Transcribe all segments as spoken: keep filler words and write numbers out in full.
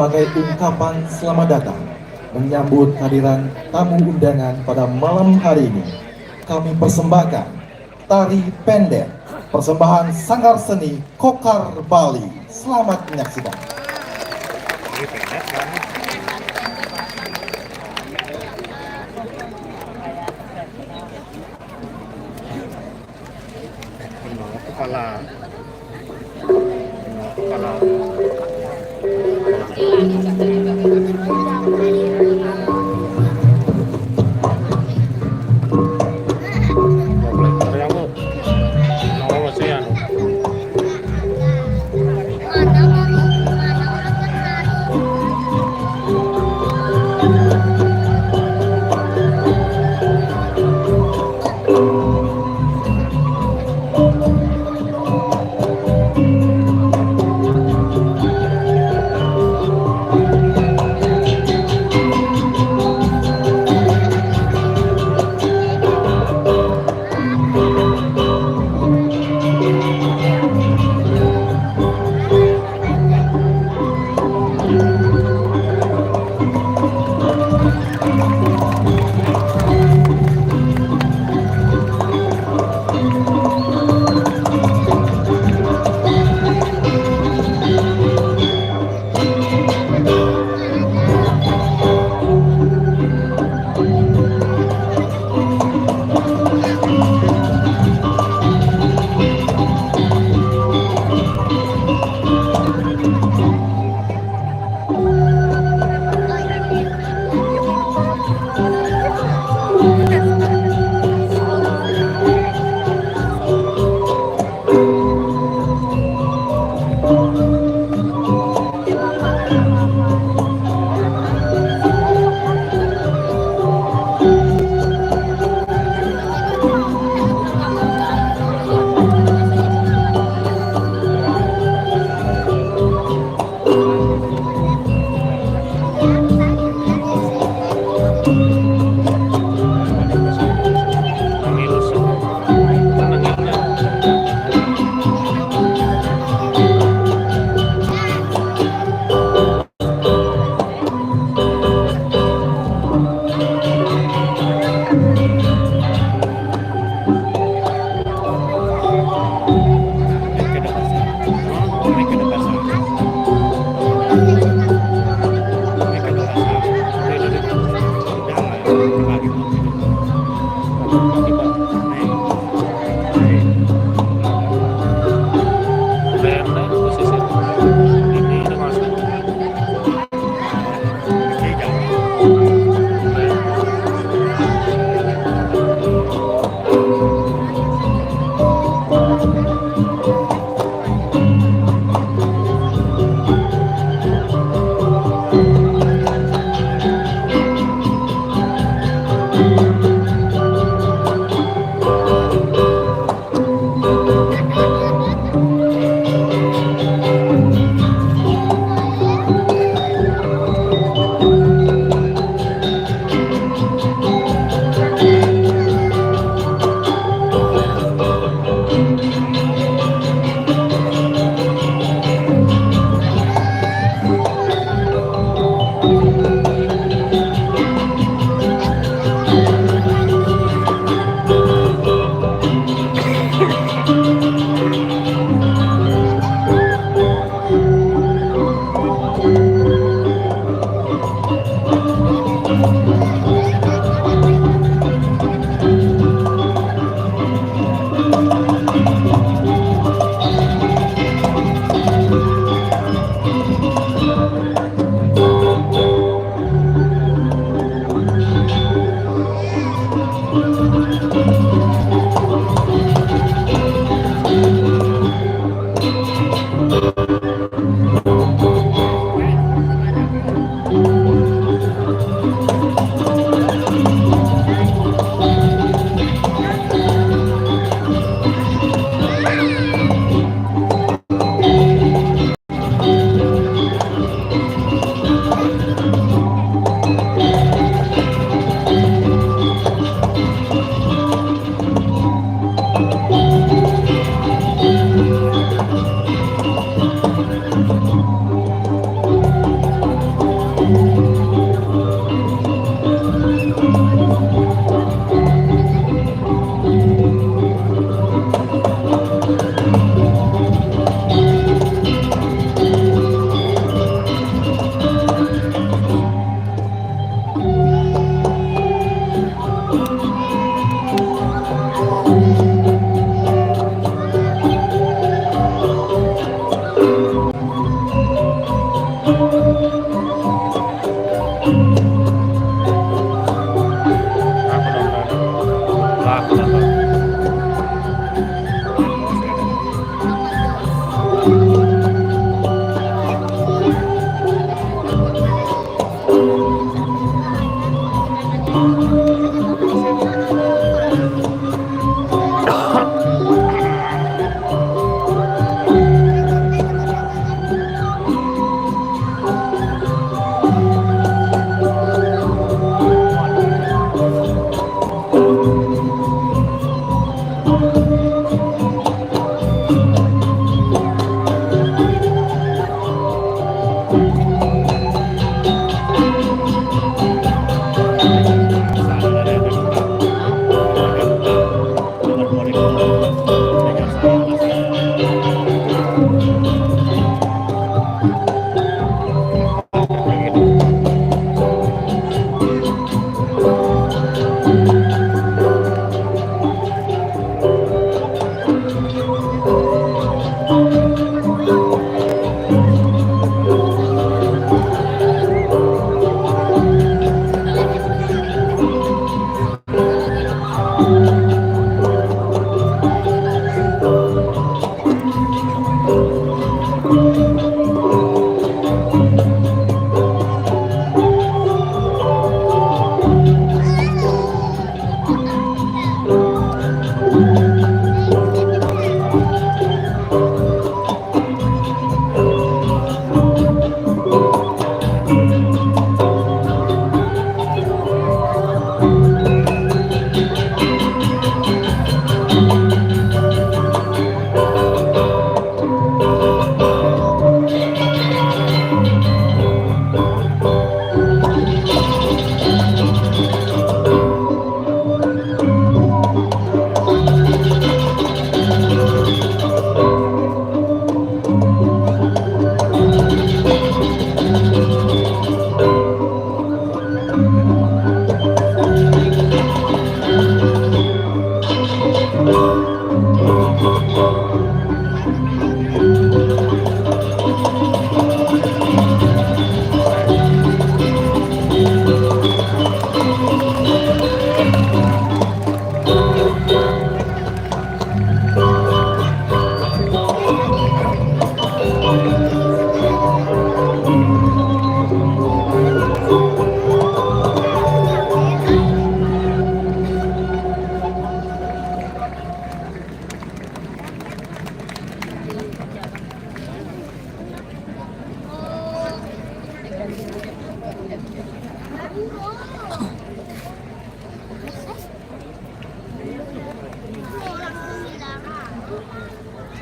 Sebagai ungkapan selamat datang, menyambut kehadiran tamu undangan pada malam hari ini, kami persembahkan tari pendek persembahan Sanggar Seni Kokar Bali. Selamat menyaksikan. Kepala. Kepala.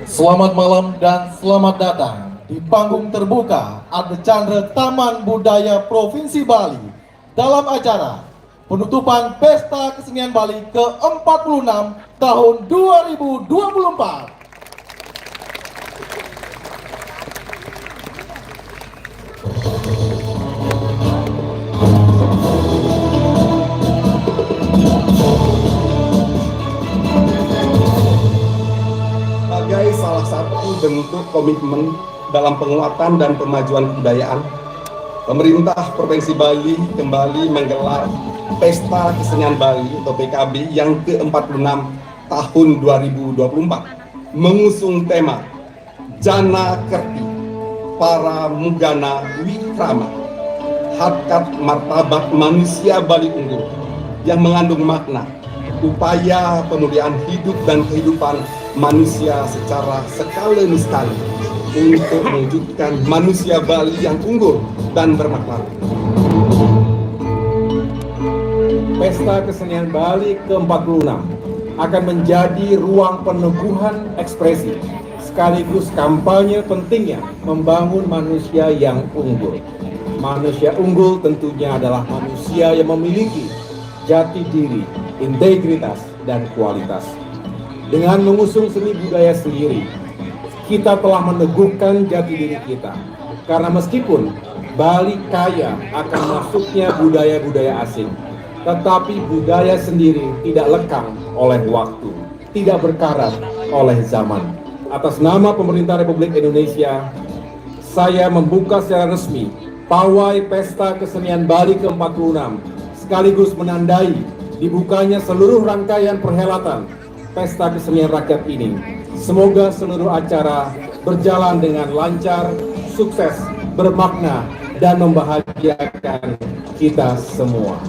Selamat malam dan selamat datang di panggung terbuka Ardchandra Taman Budaya Provinsi Bali dalam acara penutupan Pesta Kesenian Bali ke empat puluh enam tahun dua ribu dua puluh empat. Sebagai salah satu bentuk komitmen dalam penguatan dan pemajuan kebudayaan, pemerintah Provinsi Bali kembali menggelar Pesta Kesenian Bali atau P K B yang ke empat puluh enam tahun dua ribu dua puluh empat, mengusung tema Jana Kerti Para Mugana Wikrama, harkat martabat manusia Bali unggul, yang mengandung makna upaya pemulihan hidup dan kehidupan manusia secara skala nistani untuk mewujudkan manusia Bali yang unggul dan bermartabat. Pesta Kesenian Bali ke empat puluh enam akan menjadi ruang peneguhan ekspresi sekaligus kampanye pentingnya membangun manusia yang unggul. Manusia unggul tentunya adalah manusia yang memiliki jati diri, integritas, dan kualitas. Dengan mengusung seni budaya sendiri, kita telah meneguhkan jati diri kita. Karena meskipun Bali kaya akan masuknya budaya-budaya asing, tetapi budaya sendiri tidak lekang oleh waktu, tidak berkarat oleh zaman. Atas nama pemerintah Republik Indonesia, saya membuka secara resmi Pawai Pesta Kesenian Bali ke empat puluh enam sekaligus menandai dibukanya seluruh rangkaian perhelatan Pesta Kesenian Rakyat ini. Semoga seluruh acara berjalan dengan lancar, sukses, bermakna, dan membahagiakan kita semua.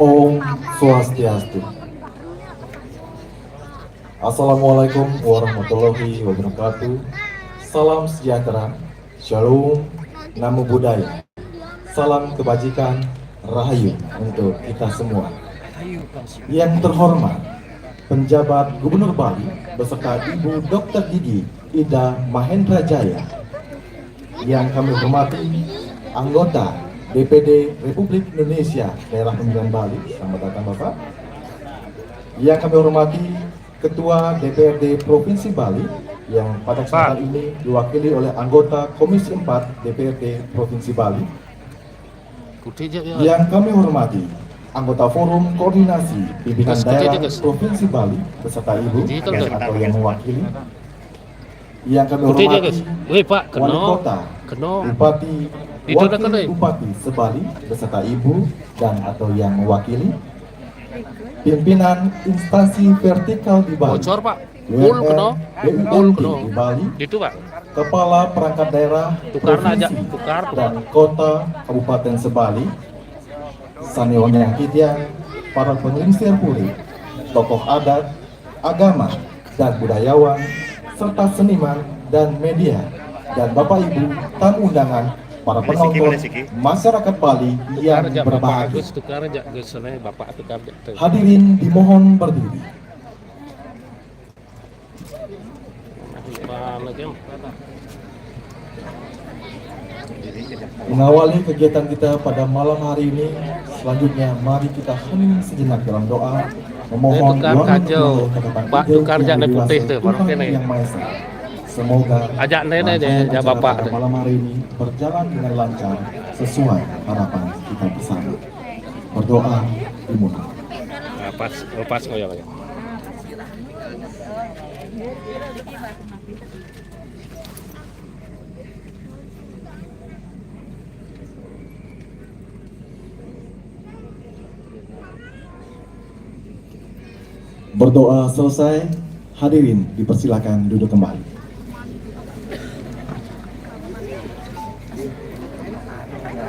Om Swastiastu. Assalamualaikum warahmatullahi wabarakatuh. Salam sejahtera, Shalom, Namo Buddhaya. Salam kebajikan, Rahayu untuk kita semua. Yang terhormat, penjabat Gubernur Bali beserta Ibu Doktor Gigi Ida Mahendra Jaya. Yang kami hormati, anggota D P D Republik Indonesia Daerah Pemilihan Bali, selamat datang Bapak. Yang kami hormati, Ketua D P R D Provinsi Bali, yang pada kesempatan ini diwakili oleh anggota Komisi empat D P R D Provinsi Bali. Yang kami hormati, anggota Forum Koordinasi Pimpinan Daerah Provinsi Bali beserta Ibu dan atau yang mewakili. Yang kami hormati, Wali Kota, Bupati, Wakil Bupati se-Bali beserta Ibu dan atau yang mewakili. Pimpinan instansi vertikal di Bali, bocor, Pak. Full kena. Full kena. Di Bali, Kepala Perangkat Daerah Provinsi dan Kota Kabupaten se-Bali, Saniwangnya Kitian, para penglingsir puri, tokoh adat, agama, dan budayawan, serta seniman dan media, dan Bapak Ibu tamu undangan, para penonton, masyarakat Bali yang berbahagia. Hadirin dimohon berdiri. Mengawali kegiatan kita pada malam hari ini, selanjutnya mari kita hening sejenak dalam doa, memohon doa ke depan ide yang dewasa, Tuhan Yang Maha Esa. Semoga rangkaian acara pada malam hari ini berjalan dengan lancar sesuai harapan kita bersama. Berdoa dimulai. Lepas, lepas ngoyong ya. Berdoa selesai, hadirin dipersilakan duduk kembali.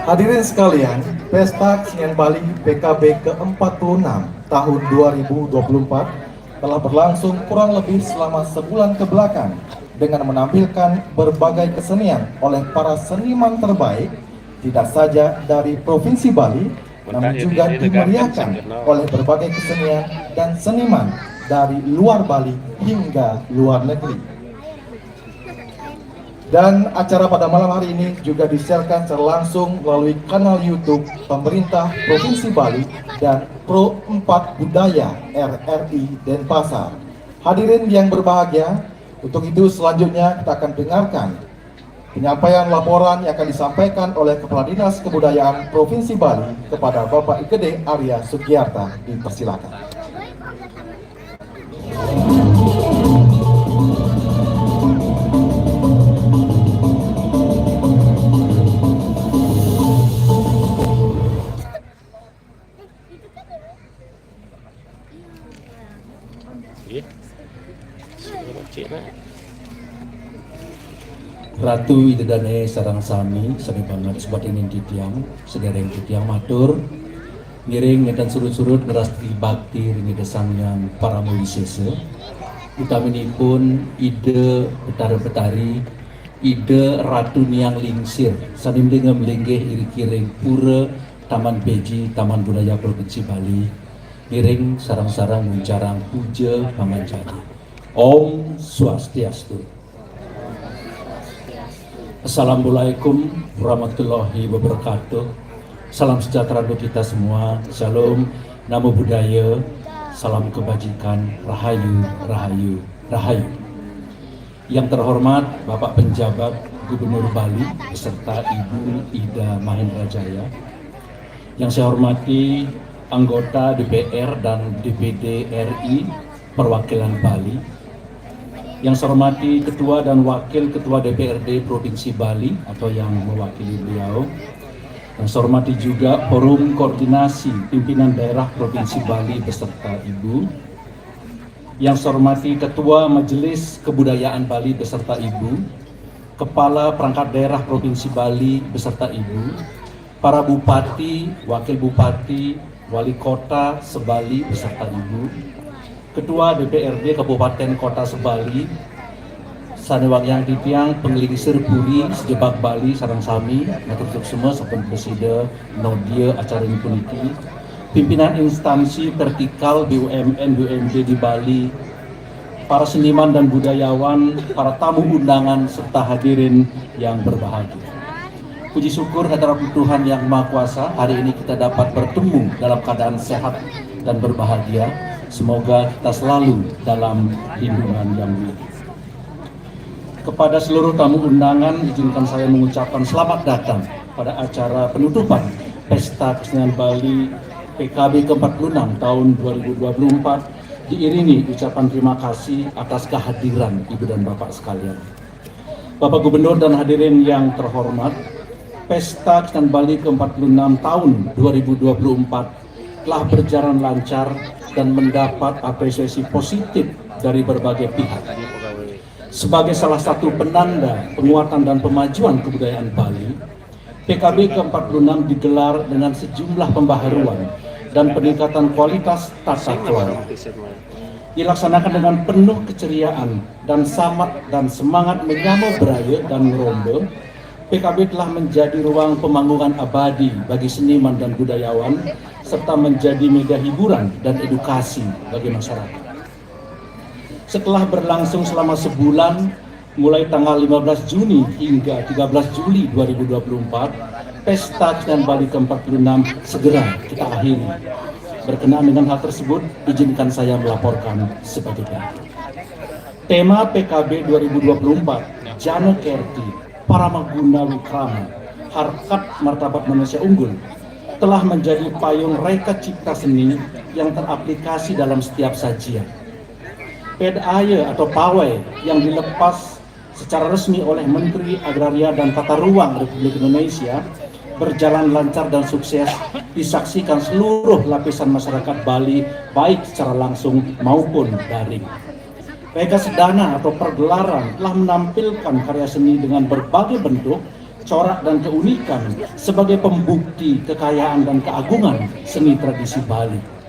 Hadirin sekalian, Pesta Kesenian Bali P K B ke empat puluh enam tahun dua ribu dua puluh empat telah berlangsung kurang lebih selama sebulan ke belakang dengan menampilkan berbagai kesenian oleh para seniman terbaik, tidak saja dari Provinsi Bali, namun juga dimeriahkan oleh berbagai kesenian dan seniman dari luar Bali hingga luar negeri. Dan acara pada malam hari ini juga disiarkan secara langsung melalui kanal YouTube Pemerintah Provinsi Bali dan Pro empat Budaya R R I Denpasar. Hadirin yang berbahagia, untuk itu selanjutnya kita akan dengarkan penyampaian laporan yang akan disampaikan oleh Kepala Dinas Kebudayaan Provinsi Bali kepada Bapak Igede Arya Sugiarta. Dipersilakan. Ratu Ida Dane sareng sami, sami banget sobat ning titiang, sedereng titiang matur, ngiring ngeten surut-surut ngrastiti bakti ring Ida Sang Hyang Parama Wisesa, utaminipun Ida Betara Betari, Ida Ratu Niang Lingsir, sane mlingeh-mlinggih iriki ring Pura Taman Beji, Taman Budaya Provinsi Bali, ngiring sareng-sareng nguncarang puja panganjali. Om Swastiastu. Assalamualaikum warahmatullahi wabarakatuh. Salam sejahtera untuk kita semua. Shalom, Namo Buddhaya, salam kebajikan, rahayu, rahayu, rahayu. Yang terhormat Bapak Penjabat Gubernur Bali beserta Ibu Ida Mahendra Jaya. Yang saya hormati anggota D P R dan D P D R I perwakilan Bali. Yang saya hormati Ketua dan Wakil Ketua D P R D Provinsi Bali atau yang mewakili beliau. Yang saya hormati juga Forum Koordinasi Pimpinan Daerah Provinsi Bali beserta Ibu. Yang saya hormati Ketua Majelis Kebudayaan Bali beserta Ibu, Kepala Perangkat Daerah Provinsi Bali beserta Ibu, para Bupati, Wakil Bupati, Wali Kota se-Bali beserta Ibu, Ketua D P R D Kabupaten Kota se-Bali, sane wangiang titiang panglingsir puri sejebag Bali sareng sami, matur suksma sampun prasida nodia acara puniki, pimpinan instansi vertikal B U M N B U M D di Bali, para seniman dan budayawan, para tamu undangan, serta hadirin yang berbahagia. Puji syukur hadirat Tuhan Yang Maha Kuasa, hari ini kita dapat bertemu dalam keadaan sehat dan berbahagia. Semoga kita selalu dalam lindungan Yang Mulia. Kepada seluruh tamu undangan, izinkan saya mengucapkan selamat datang pada acara penutupan Pesta Kesenian Bali P K B ke-empat puluh enam tahun dua ribu dua puluh empat, diiringi ucapan terima kasih atas kehadiran Ibu dan Bapak sekalian. Bapak Gubernur dan hadirin yang terhormat, Pesta Kesenian Bali ke-empat puluh enam tahun dua ribu dua puluh empat telah berjalan lancar dan mendapat apresiasi positif dari berbagai pihak. Sebagai salah satu penanda penguatan dan pemajuan kebudayaan Bali, P K B ke-empat puluh enam digelar dengan sejumlah pembaharuan dan peningkatan kualitas tata kelola. Dilaksanakan dengan penuh keceriaan dan samat dan semangat menyama beraya dan ngerombe, P K B telah menjadi ruang pemanggungan abadi bagi seniman dan budayawan, serta menjadi media hiburan dan edukasi bagi masyarakat. Setelah berlangsung selama sebulan, mulai tanggal lima belas Juni hingga tiga belas Juli dua ribu dua puluh empat, Pesta Kesenian Bali ke-empat puluh enam segera kita akhiri. Berkenaan dengan hal tersebut, izinkan saya melaporkan sebagai berikut. Tema P K B dua ribu dua puluh empat, Jana Kerti, Paramaguna Wikrama, Harkat Martabat Manusia Unggul, telah menjadi payung reka cipta seni yang teraplikasi dalam setiap sajian. Ped Aye atau pawai yang dilepas secara resmi oleh Menteri Agraria dan Tata Ruang Republik Indonesia berjalan lancar dan sukses disaksikan seluruh lapisan masyarakat Bali, baik secara langsung maupun daring. Reka Sedana atau pergelaran telah menampilkan karya seni dengan berbagai bentuk, corak, dan keunikan sebagai pembukti kekayaan dan keagungan seni tradisi Bali.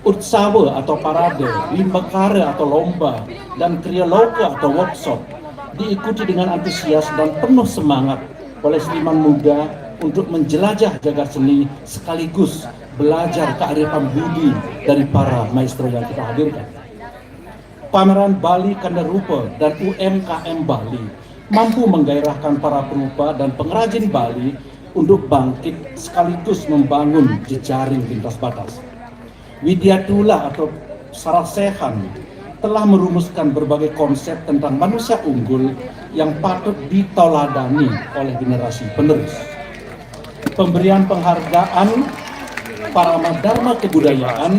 Utsawa atau parade, limbakara atau lomba, dan kriya loka atau workshop diikuti dengan antusias dan penuh semangat oleh seniman muda untuk menjelajah jagat seni sekaligus belajar kearifan budi dari para maestro yang kita hadirkan. Pameran Bali Kanda Rupa dan U M K M Bali mampu menggairahkan para perupa dan pengrajin Bali untuk bangkit sekaligus membangun jejaring lintas batas. Widyatula atau Sarasehan telah merumuskan berbagai konsep tentang manusia unggul yang patut ditoladani oleh generasi penerus. Pemberian penghargaan Paramadharma Kebudayaan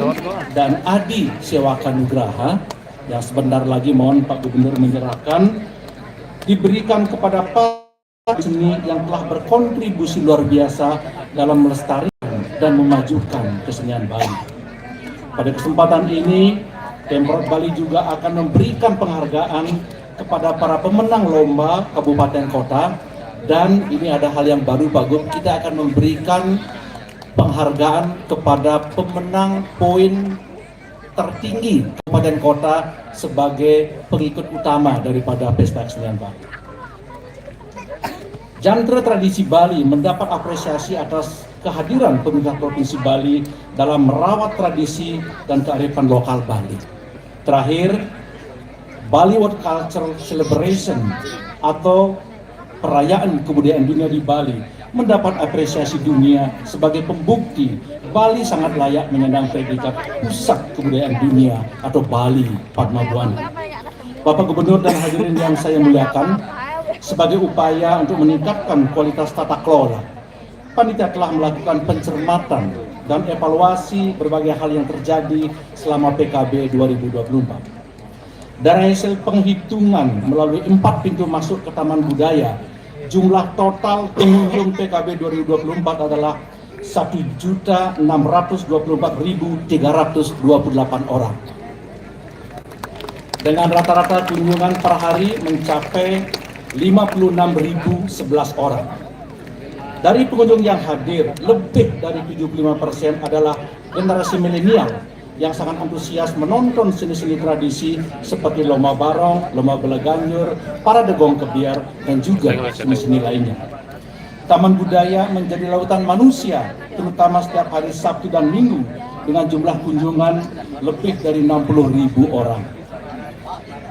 dan Adi Sewaka Nugraha yang sebentar lagi mohon Pak Gubernur menyerahkan diberikan kepada para seni yang telah berkontribusi luar biasa dalam melestarikan dan memajukan kesenian Bali. Pada kesempatan ini, Pemprov Bali juga akan memberikan penghargaan kepada para pemenang lomba kabupaten kota, dan ini ada hal yang baru, Pak Gub, kita akan memberikan penghargaan kepada pemenang poin tertinggi kabupaten kota sebagai pengikut utama daripada Pesta Kesenian Bali. Jantra Tradisi Bali mendapat apresiasi atas kehadiran pemerintah Provinsi Bali dalam merawat tradisi dan kearifan lokal Bali. Terakhir, Bali World Cultural Celebration atau perayaan kebudayaan dunia di Bali mendapat apresiasi dunia sebagai pembukti Bali sangat layak menyandang predikat pusat kebudayaan dunia atau Bali Padma Buana. Bapak Gubernur dan hadirin yang saya muliakan, sebagai upaya untuk meningkatkan kualitas tata kelola, panitia telah melakukan pencermatan dan evaluasi berbagai hal yang terjadi selama P K B dua ribu dua puluh empat. Dari hasil penghitungan melalui empat pintu masuk ke Taman Budaya, jumlah total pengunjung P K B dua ribu dua puluh empat adalah satu juta enam ratus dua puluh empat ribu tiga ratus dua puluh delapan orang. Dengan rata-rata kunjungan per hari mencapai lima puluh enam ribu sebelas orang. Dari pengunjung yang hadir, lebih dari tujuh puluh lima persen adalah generasi milenial yang sangat antusias menonton seni-seni tradisi seperti lomba barong, lomba beleganjur, parade gong kebyar, dan juga seni-seni lainnya. Taman budaya menjadi lautan manusia, terutama setiap hari Sabtu dan Minggu, dengan jumlah kunjungan lebih dari enam puluh ribu orang.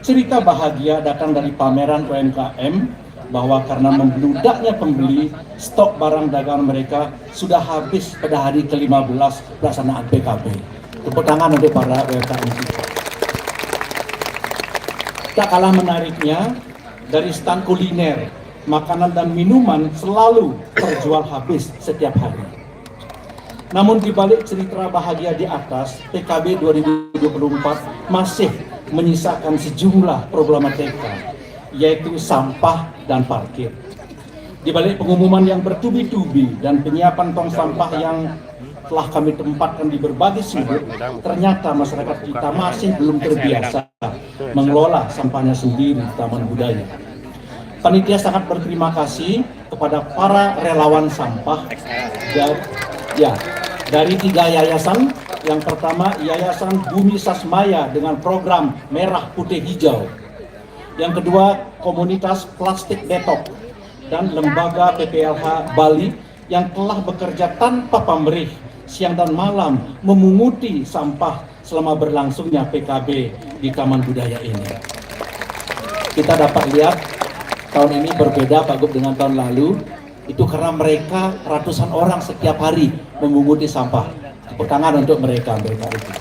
Cerita bahagia datang dari pameran U M K M bahwa karena membludaknya pembeli, stok barang dagangan mereka sudah habis pada hari ke lima belas pelaksanaan P K B. Tepuk tangan untuk para U M K M kita. Tak kalah menariknya, dari stan kuliner, makanan dan minuman selalu terjual habis setiap hari. Namun di balik cerita bahagia di atas, P K B dua ribu dua puluh empat masih menyisakan sejumlah problematika, yaitu sampah dan parkir. Di balik pengumuman yang bertubi-tubi dan penyiapan tong sampah yang telah kami tempatkan di berbagai sudut, ternyata masyarakat kita masih belum terbiasa mengelola sampahnya sendiri di Taman Budaya. Panitia sangat berterima kasih kepada para relawan sampah dan ya, dari tiga yayasan. Yang pertama, Yayasan Bumi Sasmaya dengan program Merah Putih Hijau. Yang kedua, komunitas Plastik Detox dan lembaga P P L H Bali yang telah bekerja tanpa pamrih siang dan malam memunguti sampah selama berlangsungnya P K B di Taman Budaya ini. Kita dapat lihat tahun ini berbeda, Pak Gub, dengan tahun lalu. Itu karena mereka ratusan orang setiap hari memunguti sampah. Tepuk tangan untuk mereka, mereka itu.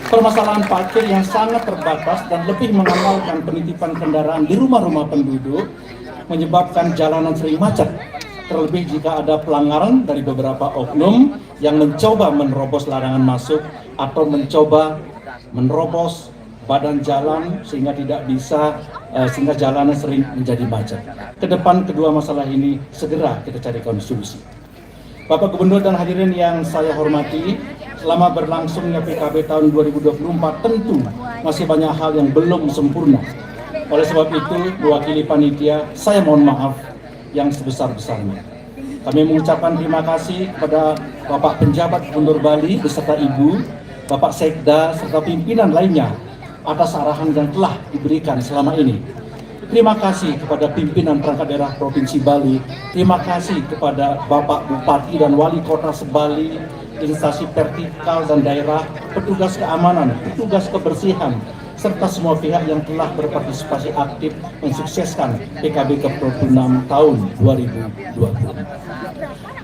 Permasalahan parkir yang sangat terbatas dan lebih mengandalkan penitipan kendaraan di rumah-rumah penduduk menyebabkan jalanan sering macet. Terlebih jika ada pelanggaran dari beberapa oknum yang mencoba menerobos larangan masuk atau mencoba menerobos badan jalan sehingga tidak bisa, eh, sehingga jalanan sering menjadi macet. Ke depan kedua masalah ini segera kita carikan solusi. Bapak Gubernur dan hadirin yang saya hormati, selama berlangsungnya P K B tahun dua ribu dua puluh empat tentu masih banyak hal yang belum sempurna. Oleh sebab itu, mewakili panitia, saya mohon maaf yang sebesar-besarnya. Kami mengucapkan terima kasih kepada Bapak Penjabat Gubernur Bali beserta Ibu, Bapak Sekda, serta pimpinan lainnya atas arahan yang telah diberikan selama ini. Terima kasih kepada pimpinan perangkat daerah Provinsi Bali, terima kasih kepada Bapak Bupati dan Wali Kota se-Bali, instansi vertikal dan daerah, petugas keamanan, petugas kebersihan, serta semua pihak yang telah berpartisipasi aktif mensukseskan P K B ke empat puluh enam tahun dua ribu dua puluh.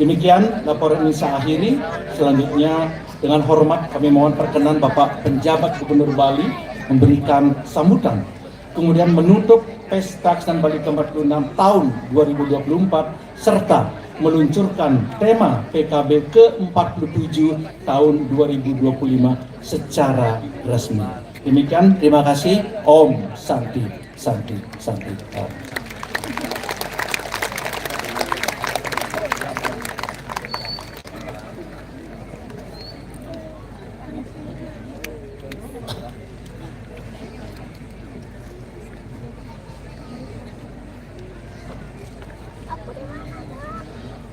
Demikian laporan ini saya akhiri. Selanjutnya, dengan hormat kami mohon perkenan Bapak Penjabat Gubernur Bali memberikan sambutan, kemudian menutup Pestax dan Bali ke empat puluh enam tahun dua ribu dua puluh empat serta meluncurkan tema P K B ke empat puluh tujuh tahun dua ribu dua puluh lima secara resmi. Demikian, terima kasih. Om Santi, Santi, Santi, Om.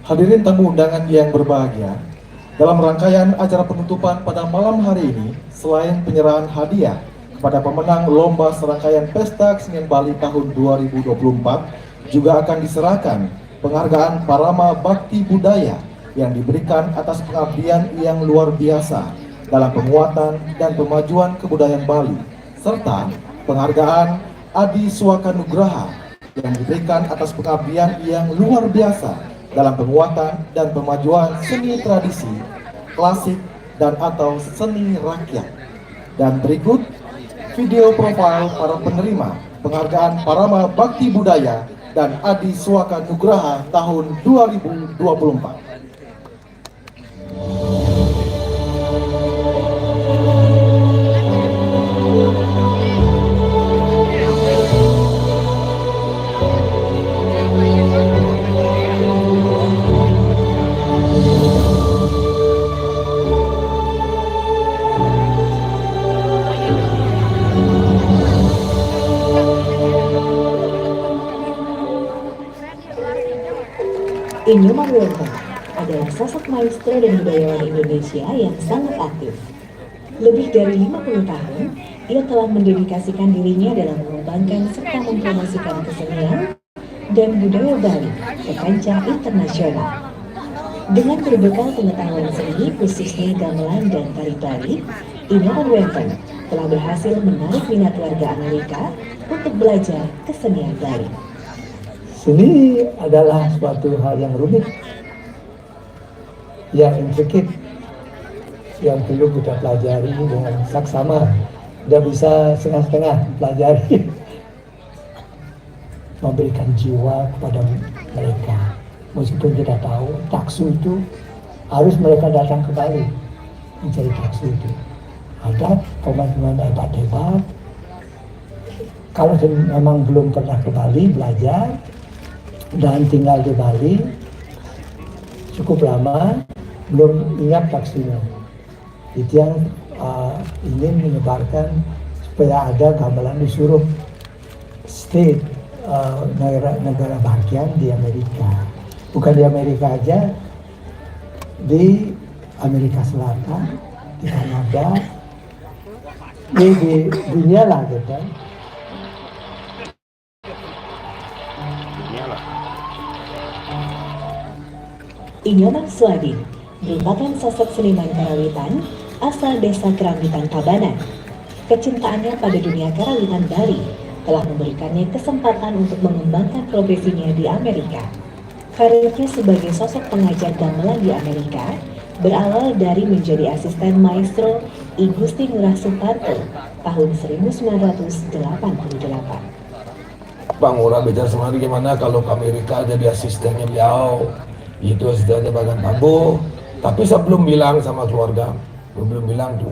Hadirin tamu undangan yang berbahagia, dalam rangkaian acara penutupan pada malam hari ini, selain penyerahan hadiah kepada pemenang lomba serangkaian Pesta Kesenian Bali tahun dua ribu dua puluh empat, juga akan diserahkan penghargaan Parama Bakti Budaya yang diberikan atas pengabdian yang luar biasa dalam penguatan dan pemajuan kebudayaan Bali, serta penghargaan Adi Suaka Nugraha yang diberikan atas pengabdian yang luar biasa dalam penguatan dan pemajuan seni tradisi klasik dan atau seni rakyat. Dan berikut video profil para penerima penghargaan Parama Bakti Budaya dan Adi Suaka Nugraha tahun dua ribu dua puluh empat. Inyoman Wonten adalah sosok maestro dan budayawan Indonesia yang sangat aktif. Lebih dari lima puluh tahun, ia telah mendedikasikan dirinya dalam mengembangkan serta mempromosikan kesenian dan budaya Bali ke kancah internasional. Dengan berbekal pengetahuan seni, khususnya gamelan dan tari Bali, Inyoman Wonten telah berhasil menarik minat warga Amerika untuk belajar kesenian Bali. Seni adalah suatu hal yang rumit, yang intricate, yang perlu kita pelajari dengan saksama. Tidak bisa setengah-setengah pelajari. Memberikan jiwa kepada mereka. Meskipun kita tahu taksu itu harus mereka datang ke Bali mencari taksu itu. Ada pemain-pemain hebat-hebat. Kalau memang belum pernah ke Bali belajar dan tinggal di Bali cukup lama, belum ingat taksunya. Itu yang uh, ingin menyebarkan supaya ada gamelan di seluruh state, uh, negara, negara bagian di Amerika. Bukan di Amerika aja, di Amerika Selatan, di Kanada, di, di dunia lah gitu. Inyoman Suadi merupakan sosok seniman karawitan asal Desa Kerambitan, Tabanan. Kecintaannya pada dunia karawitan Bali telah memberikannya kesempatan untuk mengembangkan profesinya di Amerika. Karirnya sebagai sosok pengajar gamelan di Amerika berawal dari menjadi asisten maestro I Gusti Ngurah Suparto tahun seribu sembilan ratus delapan puluh delapan. Bang Ngurah bicara sama dia, gimana kalau ke Amerika jadi asistennya beliau, itu asistennya Bagan Pabo. Tapi saya belum bilang sama keluarga, belum, belum bilang tuh.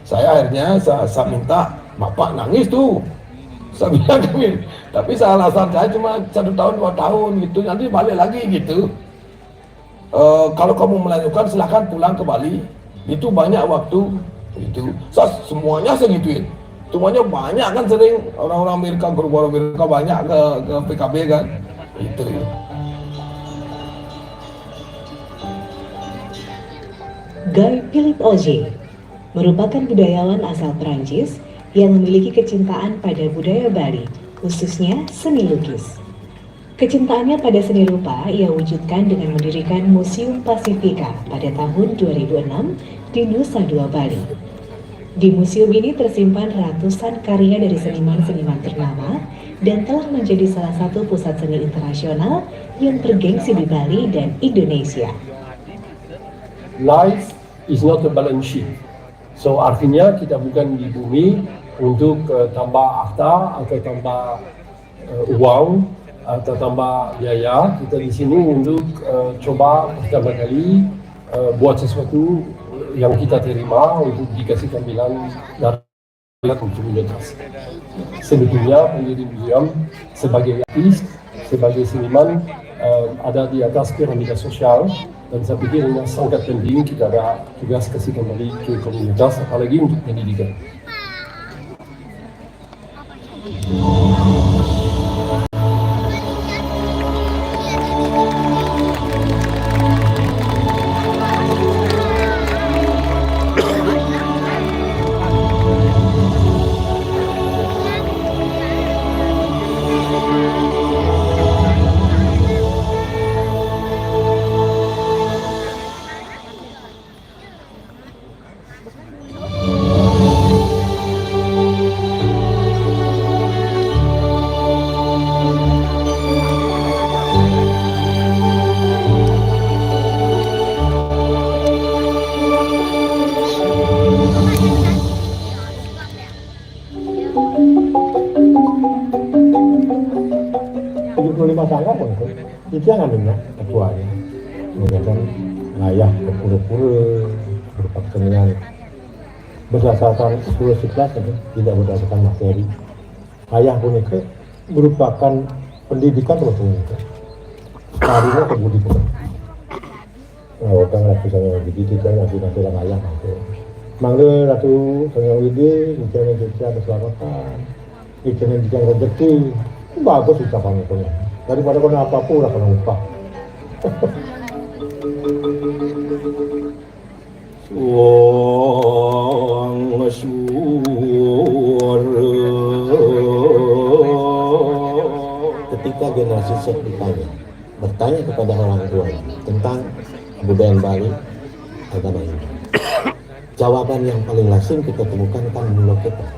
Saya akhirnya saya, saya minta, bapak nangis tuh. Saya bilang kami, tapi saya alasan saya cuma satu tahun, dua tahun gitu, nanti balik lagi gitu. Eh, kalau kamu melanjutkan, silahkan pulang ke Bali. Itu banyak waktu itu. Saya semuanya saya gituin. Semuanya banyak kan, sering orang-orang Amerika, guru-guru Amerika banyak ke, ke P K B kan. Itu. Guy Philippe Auger merupakan budayawan asal Perancis yang memiliki kecintaan pada budaya Bali, khususnya seni lukis. Kecintaannya pada seni rupa ia wujudkan dengan mendirikan Museum Pasifika pada tahun dua ribu enam di Nusa Dua, Bali. Di museum ini tersimpan ratusan karya dari seniman-seniman ternama dan telah menjadi salah satu pusat seni internasional yang bergengsi di Bali dan Indonesia. Life is not a balance sheet. So artinya kita bukan di bumi untuk uh, tambah harta atau tambah uh, uang atau tambah biaya. Kita di sini untuk uh, coba pertama kali uh, buat sesuatu yang kita terima untuk dikasihkan bilang dari komunitas. Sebetulnya pendiri museum sebagai artis, sebagai seniman uh, ada di atas piramida sosial dan saya pikir ini sangat penting kita ada tugas kasih kembali ke komunitas apalagi untuk pendidikan. Tujuh puluh lima tahun itu, itu yang anunya, ketuanya. Kemudian ngayah ke pura-pura, berupa kesenian berdasarkan sepuluh sebelas itu, tidak berdasarkan materi. Ngayah pun itu merupakan pendidikan terus itu. Tarinya pendidikan. Nah, orang Ratu Sangya Widi kita lagi nanti orang ayah nanti. Mangga Ratu Sangya Widi, hujannya kita keselamatan, hujannya kita rezeki. Bagus ucapan itu. Daripada kena apa-apa udah kena upah. Suang suara. Ketika generasi Z ditanya, bertanya kepada orang tuanya tentang kebudayaan Bali, agama Hindu. Jawaban yang paling lazim kita temukan kan mula kita.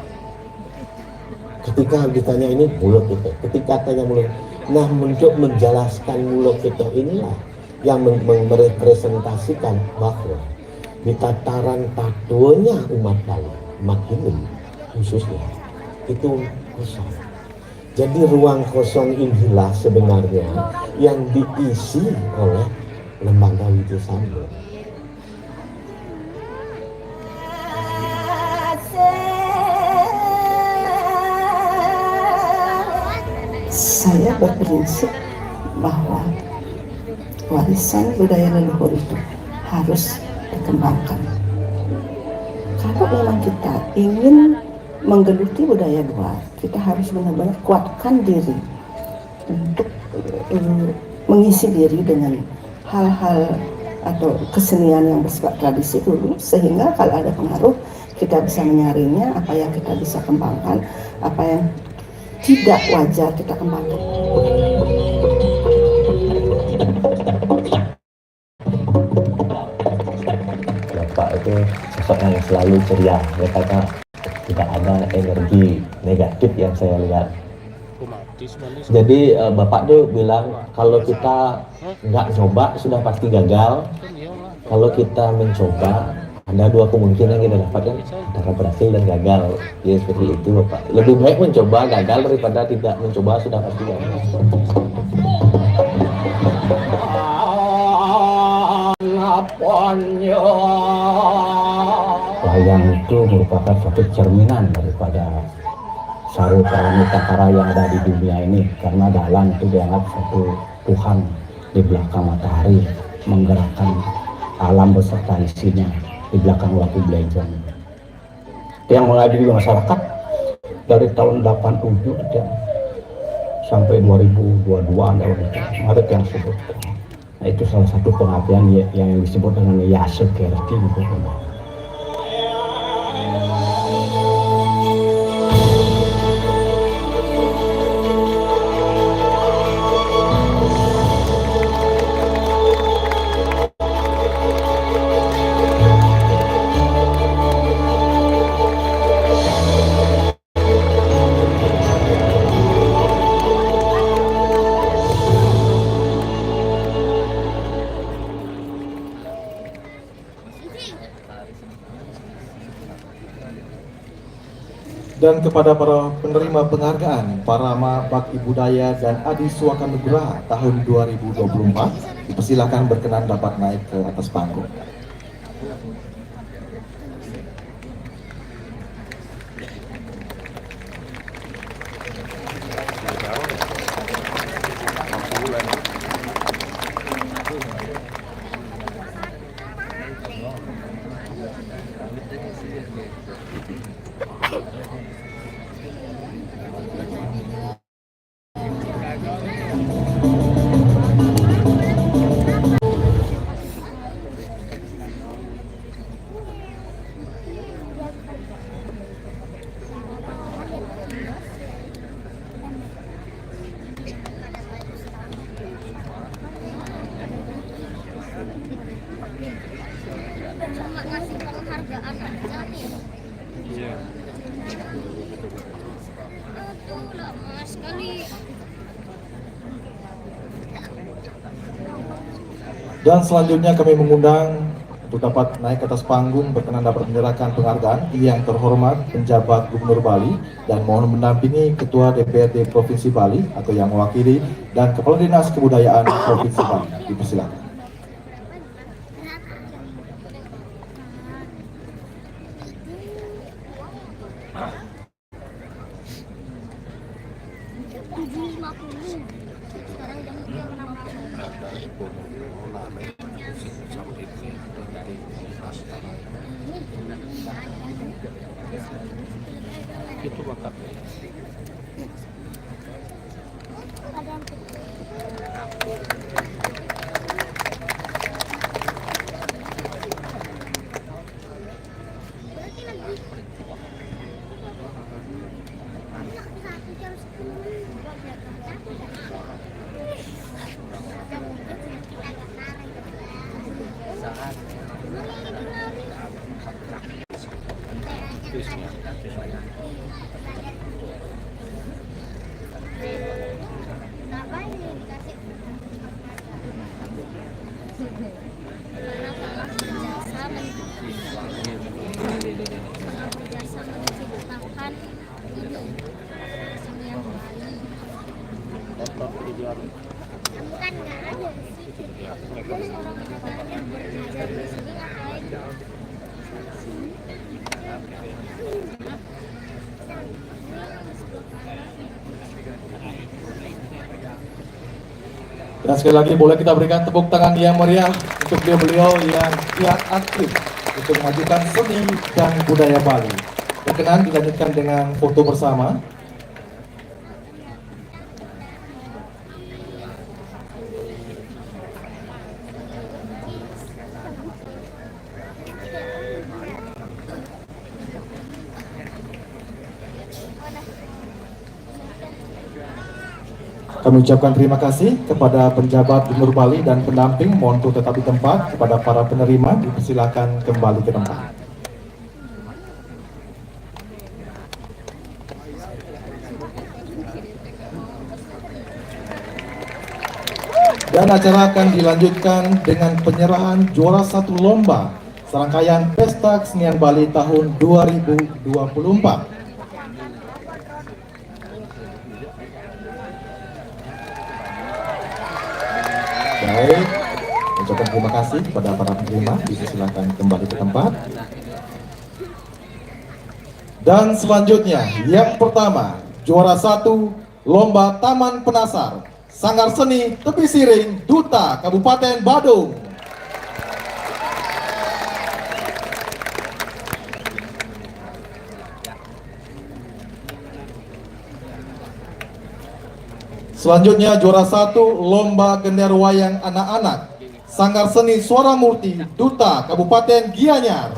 Ketika ditanya ini mula kita, ketika tanya mula, nah untuk menjelaskan mula kita inilah yang merepresentasikan bahwa di tataran tatuanya umat Bali, umat Hindu khususnya, itu kosong. Jadi ruang kosong inilah sebenarnya yang diisi oleh lembaga Widya Sambung. Saya berprinsip bahwa warisan budaya leluhur itu harus dikembangkan. Kalau memang kita ingin menggeluti budaya luar, kita harus benar-benar kuatkan diri untuk uh, mengisi diri dengan hal-hal atau kesenian yang bersifat tradisi dulu, sehingga kalau ada pengaruh kita bisa menyaringnya, apa yang kita bisa kembangkan, apa yang tidak wajar kita kembangkan. Bapak itu sosok yang selalu ceria, ya kata tidak ada energi negatif yang saya lihat. Jadi eh, Bapak tuh bilang kalau kita nggak coba sudah pasti gagal. Kalau kita mencoba, ada dua kemungkinan kita dapatkan, antara berhasil dan gagal. Ya seperti itu Bapak. Lebih baik mencoba gagal daripada tidak mencoba sudah pasti gagal. Wayang itu merupakan suatu cerminan daripada saru parami takara yang ada di dunia ini, karena dalang itu dianggap satu Tuhan di belakang matahari, menggerakkan alam beserta isinya di belakang waktu belajar. Yang mengaji di masyarakat dari tahun delapan tujuh aja sampai dua ribu dua dua ada yang sebut. Nah, itu salah satu pengabdian yang disebut dengan yasa kerti. Dan kepada para penerima penghargaan Parama Bakti Budaya dan Adi Suaka Nugraha tahun dua ribu dua puluh empat, dipersilakan berkenan dapat naik ke atas panggung. Cuma ngasih penghargaan aja nih. Iya. Aduh, lama sekali. Dan selanjutnya kami mengundang untuk dapat naik ke atas panggung, berkenan dapat menyerahkan penghargaan yang terhormat penjabat Gubernur Bali dan mohon mendampingi Ketua D P R D Provinsi Bali atau yang mewakili dan Kepala Dinas Kebudayaan Provinsi Bali. Dipersilakan. Itu bakat. Dan sekali lagi boleh kita berikan tepuk tangan yang meriah untuk beliau-beliau yang giat aktif untuk memajukan seni dan budaya Bali. Berkenan dilanjutkan dengan foto bersama. Kami ucapkan terima kasih kepada penjabat Gubernur Bali dan pendamping. Mohon untuk tetap di tempat. Kepada para penerima, dipersilakan kembali ke tempat. Dan acara akan dilanjutkan dengan penyerahan juara satu lomba serangkaian Pesta Kesenian Bali tahun dua ribu dua puluh empat. Baik, ucapkan terima kasih kepada para penerima. Bisa silakan kembali ke tempat. Dan selanjutnya, yang pertama, juara satu Lomba Taman Penasar, Sanggar Seni Tepi Siring, Duta Kabupaten Badung. Selanjutnya, juara satu Lomba Gender Wayang Anak-anak, Sanggar Seni Suara Murti, Duta Kabupaten Gianyar.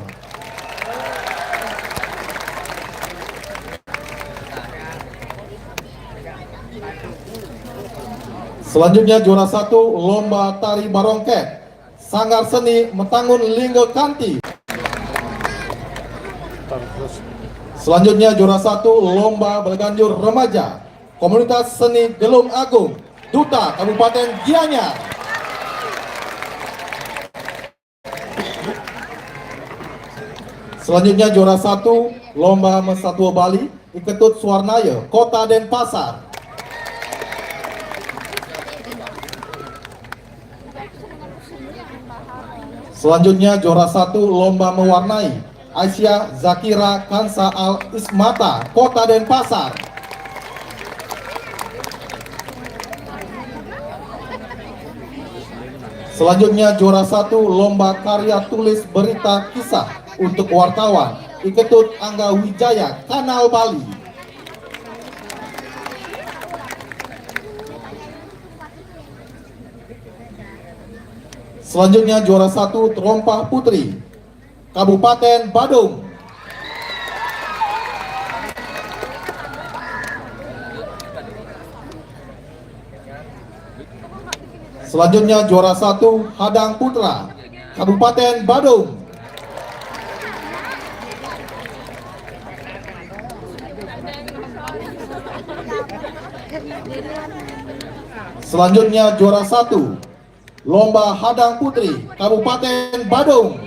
Selanjutnya, juara satu Lomba Tari Barongket, Sanggar Seni Metangun Linggo Kanti. Selanjutnya, juara satu Lomba Balaganjur Remaja, Komunitas Seni Gelung Agung, Duta Kabupaten Gianyar. Selanjutnya juara satu lomba Mesatua Bali, Iketut Suwarnaya, Kota Denpasar. Selanjutnya juara satu lomba mewarnai, Aisyah Zakira Kansa Al Ismata, Kota Denpasar. Selanjutnya juara satu lomba karya tulis berita kisah untuk wartawan, Iketut Angga Wijaya, Kanal Bali. Selanjutnya juara satu Terompah Putri, Kabupaten Badung. Selanjutnya juara satu Hadang Putra, Kabupaten Badung. Selanjutnya juara satu Lomba Hadang Putri, Kabupaten Badung.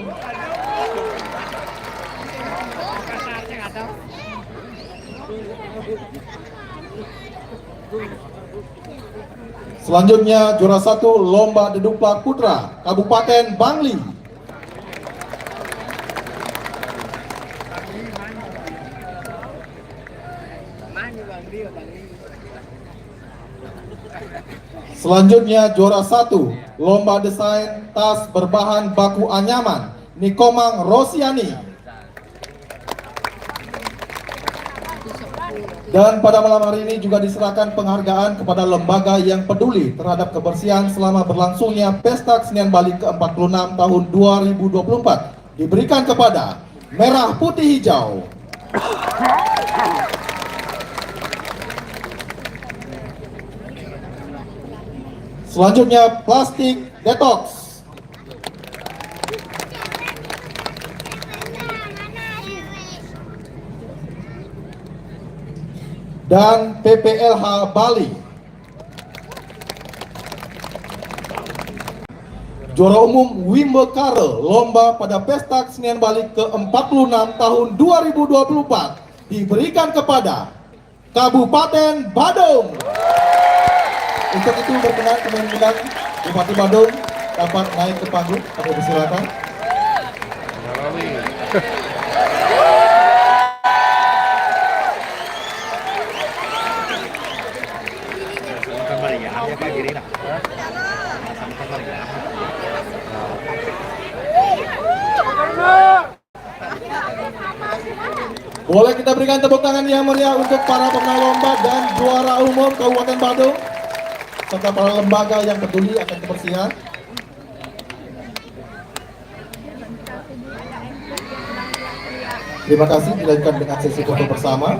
Selanjutnya juara satu Lomba Deduplak Putra, Kabupaten Bangli. Selanjutnya juara satu Lomba Desain Tas Berbahan Baku Anyaman, Nikomang Rosiani. Dan pada malam hari ini juga diserahkan penghargaan kepada lembaga yang peduli terhadap kebersihan selama berlangsungnya Pesta Kesenian Bali ke empat puluh enam tahun dua ribu dua puluh empat, diberikan kepada Merah Putih Hijau. Selanjutnya Plastik Detox dan P P L H Bali. Juara umum Wimbekara, lomba pada Pesta Kesenian Bali ke empat puluh enam tahun dua ribu dua puluh empat, diberikan kepada Kabupaten Badung. Untuk itu berkenan kami mengundang Bupati Badung dapat naik ke panggung. Kami persilakan. Boleh kita berikan tepuk tangan yang meriah untuk para pemenang lomba dan juara umum Kabupaten Badung, serta para lembaga yang peduli akan kebersihan. Terima kasih, dilanjutkan dengan sesi foto bersama.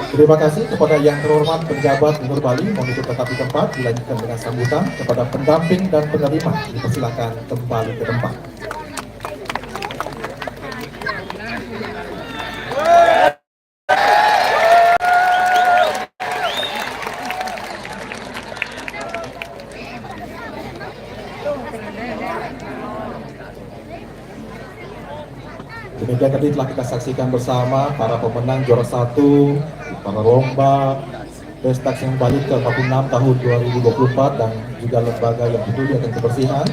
Terima kasih kepada yang terhormat pejabat Gubernur Bali, mohon untuk tetap di tempat, dilanjutkan dengan sambutan. Kepada pendamping dan penerima, dipersilakan kembali ke tempat. Demikian tadi telah kita saksikan bersama para pemenang juara satu, para lomba Pesta Kesenian Bali ke empat puluh enam tahun dua ribu dua puluh empat dan juga lembaga yang peduli akan kebersihan.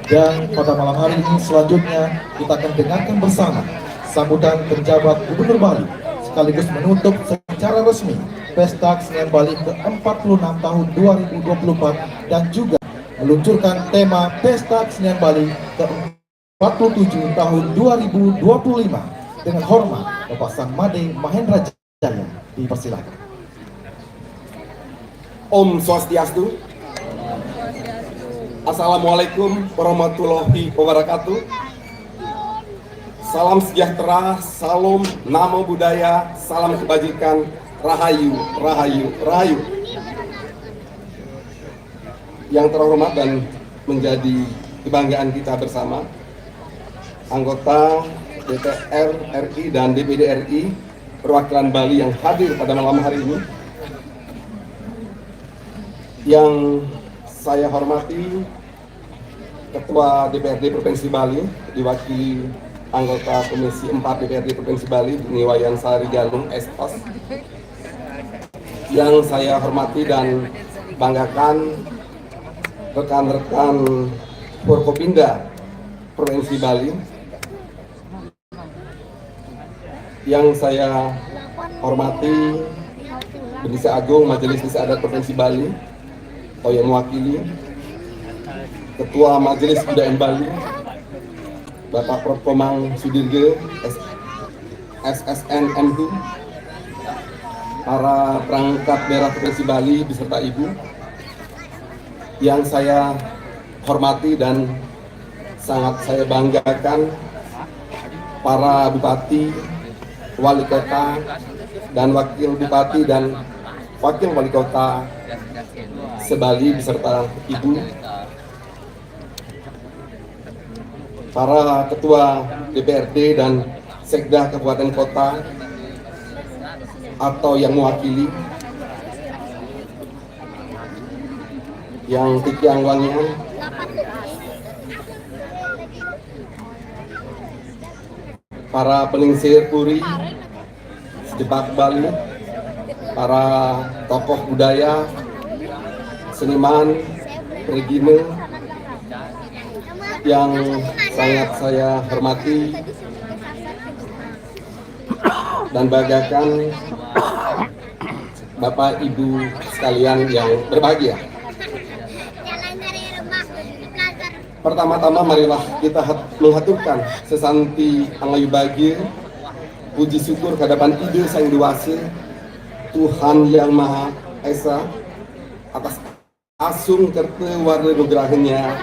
Dan pada malam hari ini selanjutnya kita akan dengarkan bersama sambutan penjabat Gubernur Bali sekaligus menutup secara resmi Pesta Kesenian Bali ke empat puluh enam tahun dua ribu dua puluh empat dan juga meluncurkan tema Pesta Kesenian Bali ke empat puluh tujuh tahun dua ribu dua puluh lima. Dengan hormat, Bapak Sang Made Mahendra Jaya, dipersilakan. Om Swastiastu. Assalamualaikum warahmatullahi wabarakatuh. Salam sejahtera, salam namo buddhaya, salam kebajikan, rahayu, rahayu, rahayu. Yang terhormat dan menjadi kebanggaan kita bersama, anggota D P R R I dan D P D R I, perwakilan Bali yang hadir pada malam hari ini, yang Saya hormati Ketua D P R D Provinsi Bali, diwakili anggota Komisi empat D P R D Provinsi Bali, Ni Wayan Sari Galung, Espas. Yang saya hormati dan banggakan rekan-rekan Forkopimda Provinsi Bali, yang saya hormati Bendahara Agung Majelis Desa Adat Provinsi Bali atau yang mewakili, Ketua Majelis Kebudayaan Bali, Bapak Prof Komang Sudirge, S S N M Hum, para perangkat daerah Provinsi Bali beserta Ibu, yang saya hormati dan sangat saya banggakan, para bupati, wali kota, dan wakil bupati dan wakil wali kota se-Bali beserta Ibu, para ketua D P R D dan sekda kabupaten kota atau yang mewakili, yang tiang wangian, para pelingsir puri, sejepak Bali, para tokoh budaya, seniman, perigi, yang sangat saya hormati dan banggakan, Bapak Ibu sekalian yang berbahagia. Pertama-tama marilah kita hat- menghaturkan sesanti angayubagia, puji syukur ke hadapan Ida Sang Dewasa, Tuhan Yang Maha Esa, atas asung kerta warna nugerahnya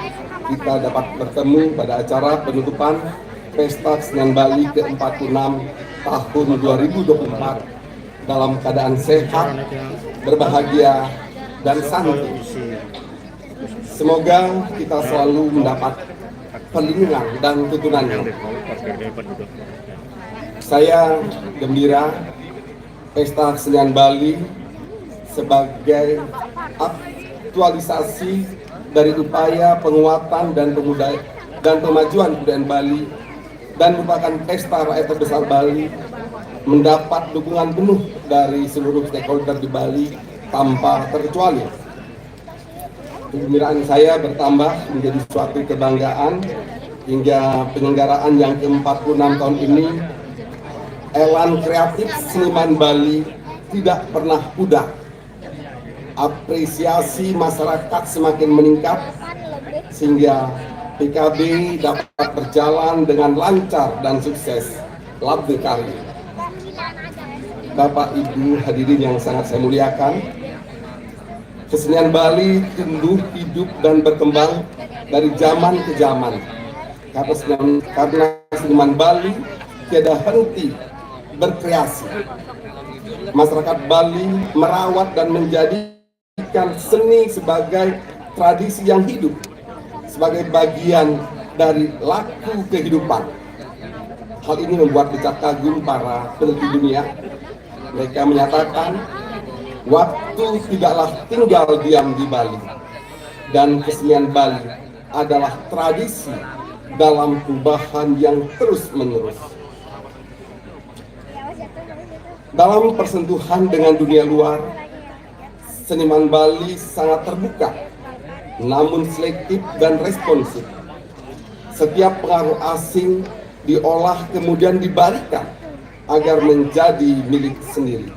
kita dapat bertemu pada acara penutupan Pesta Kesenian Bali ke empat puluh enam tahun dua ribu dua puluh empat dalam keadaan sehat, berbahagia, dan santi. Semoga kita selalu mendapat perlindungan dan tuntunannya. Saya gembira Pesta Kesenian Bali sebagai aktualisasi dari upaya penguatan dan pemuda dan pemajuan kebudayaan Bali dan merupakan pesta rakyat terbesar Bali mendapat dukungan penuh dari seluruh stakeholder di Bali tanpa terkecuali. Kegembiraan saya bertambah menjadi suatu kebanggaan hingga penyelenggaraan yang ke empat puluh enam tahun ini, elan kreatif seniman Bali tidak pernah pudar. Apresiasi masyarakat semakin meningkat sehingga P K B dapat berjalan dengan lancar dan sukses. Labde Kari. Bapak Ibu hadirin yang sangat saya muliakan, kesenian Bali tumbuh, hidup, dan berkembang dari zaman ke zaman. Karena seniman, karena seniman Bali tiada henti berkreasi. Masyarakat Bali merawat dan menjadikan seni sebagai tradisi yang hidup, sebagai bagian dari laku kehidupan. Hal ini membuat decak kagum para peneliti dunia. Mereka menyatakan, waktu tidaklah tinggal diam di Bali, dan kesenian Bali adalah tradisi dalam perubahan yang terus-menerus. Dalam persentuhan dengan dunia luar, seniman Bali sangat terbuka, namun selektif dan responsif. Setiap pengaruh asing diolah kemudian dibalikan agar menjadi milik sendiri.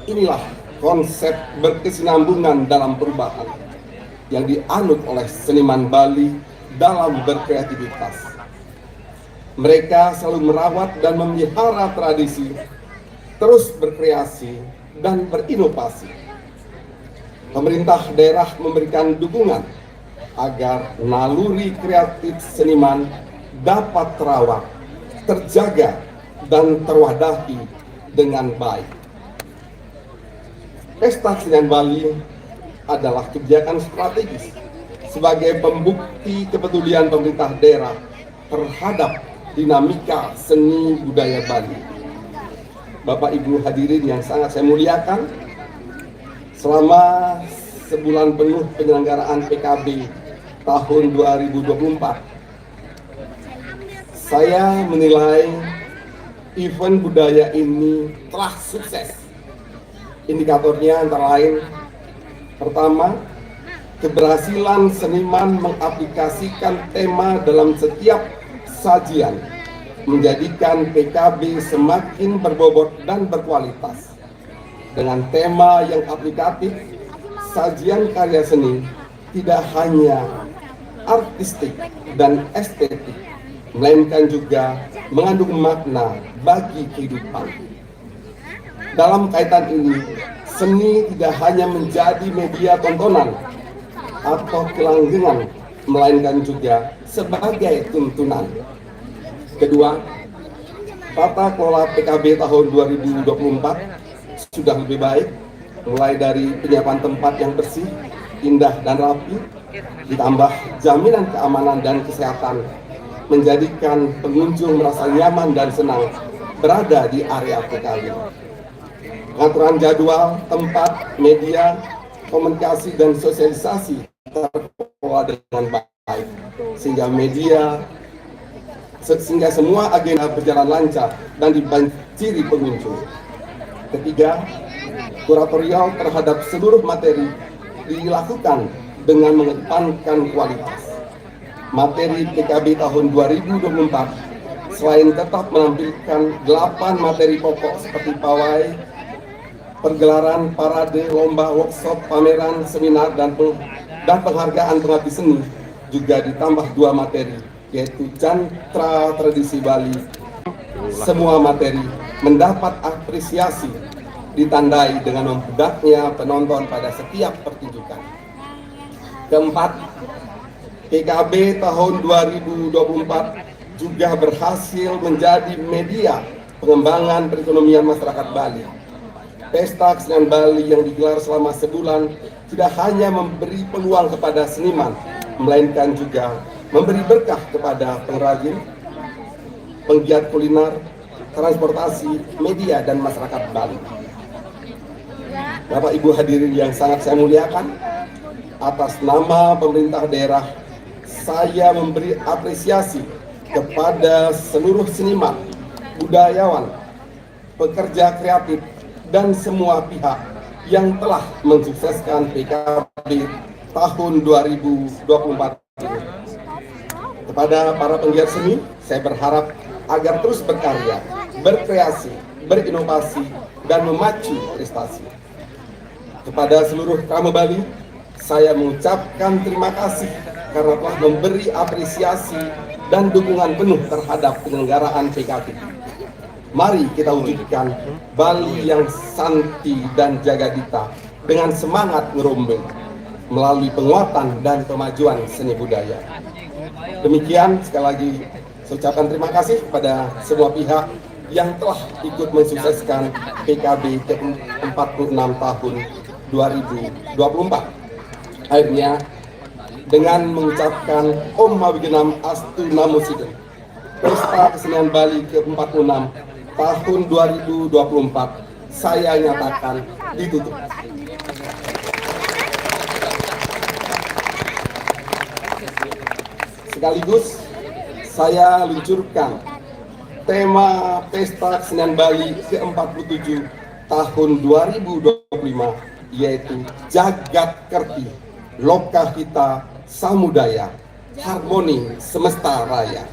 Inilah konsep berkesinambungan dalam perubahan yang dianut oleh seniman Bali dalam berkreativitas. Mereka selalu merawat dan memelihara tradisi, terus berkreasi dan berinovasi. Pemerintah daerah memberikan dukungan agar naluri kreatif seniman dapat terawat, terjaga, dan terwadahi dengan baik. Pesta Kesenian Bali adalah kebijakan strategis sebagai pembukti kepedulian pemerintah daerah terhadap dinamika seni budaya Bali. Bapak Ibu hadirin yang sangat saya muliakan, selama sebulan penuh penyelenggaraan P K B tahun dua ribu dua puluh empat, saya menilai event budaya ini telah sukses. Indikatornya antara lain, pertama, keberhasilan seniman mengaplikasikan tema dalam setiap sajian, menjadikan P K B semakin berbobot dan berkualitas. Dengan tema yang aplikatif, sajian karya seni tidak hanya artistik dan estetik, melainkan juga mengandung makna bagi kehidupan. Dalam kaitan ini, seni tidak hanya menjadi media tontonan atau kelanggengan, melainkan juga sebagai tuntunan. Kedua, tata kelola P K B tahun dua ribu dua puluh empat sudah lebih baik, mulai dari penyiapan tempat yang bersih, indah, dan rapi, ditambah jaminan keamanan dan kesehatan, menjadikan pengunjung merasa nyaman dan senang berada di area P K B. Pengaturan jadwal, tempat, media, komunikasi, dan sosialisasi terkelola dengan baik, sehingga media sehingga semua agenda berjalan lancar dan dibanjiri pengunjung. Ketiga, kuratorial terhadap seluruh materi dilakukan dengan mengedepankan kualitas. Materi P K B tahun dua ribu dua puluh empat selain tetap menampilkan delapan materi pokok seperti pawai, pergelaran, parade, lomba, workshop, pameran, seminar, dan, dan penghargaan pengabdi seni, juga ditambah dua materi, yaitu Jantra Tradisi Bali. Semua materi mendapat apresiasi, ditandai dengan membudaknya penonton pada setiap pertunjukan. Keempat, P K B tahun dua ribu dua puluh empat juga berhasil menjadi media pengembangan perekonomian masyarakat Bali. Pesta Kesenian Bali yang digelar selama sebulan tidak hanya memberi peluang kepada seniman, melainkan juga memberi berkah kepada pengrajin, penggiat kuliner, transportasi, media, dan masyarakat Bali. Bapak Ibu hadirin yang sangat saya muliakan, atas nama pemerintah daerah, saya memberi apresiasi kepada seluruh seniman, budayawan, pekerja kreatif, dan semua pihak yang telah mensukseskan P K B tahun dua ribu dua puluh empat. Kepada para penggiat seni, saya berharap agar terus berkarya, berkreasi, berinovasi, dan memacu prestasi. Kepada seluruh Krama Bali, saya mengucapkan terima kasih karena telah memberi apresiasi dan dukungan penuh terhadap penyelenggaraan P K B. Mari kita wujudkan Bali yang santi dan jagadita dengan semangat ngerombeng melalui penguatan dan pemajuan seni budaya. Demikian, sekali lagi saya ucapkan terima kasih kepada semua pihak yang telah ikut mensukseskan P K B ke empat puluh enam tahun dua ribu dua puluh empat. Akhirnya, dengan mengucapkan Om Mawigenam Astu Namo Sidem, Pesta Kesenian Bali ke empat puluh enam tahun dua ribu dua puluh empat saya nyatakan ditutup. Sekaligus saya luncurkan tema Pesta Kesenian Bali ke empat puluh tujuh tahun dua ribu dua puluh lima, yaitu Jagat Kerti, Lokahita Samudaya, Harmoni Semesta Raya.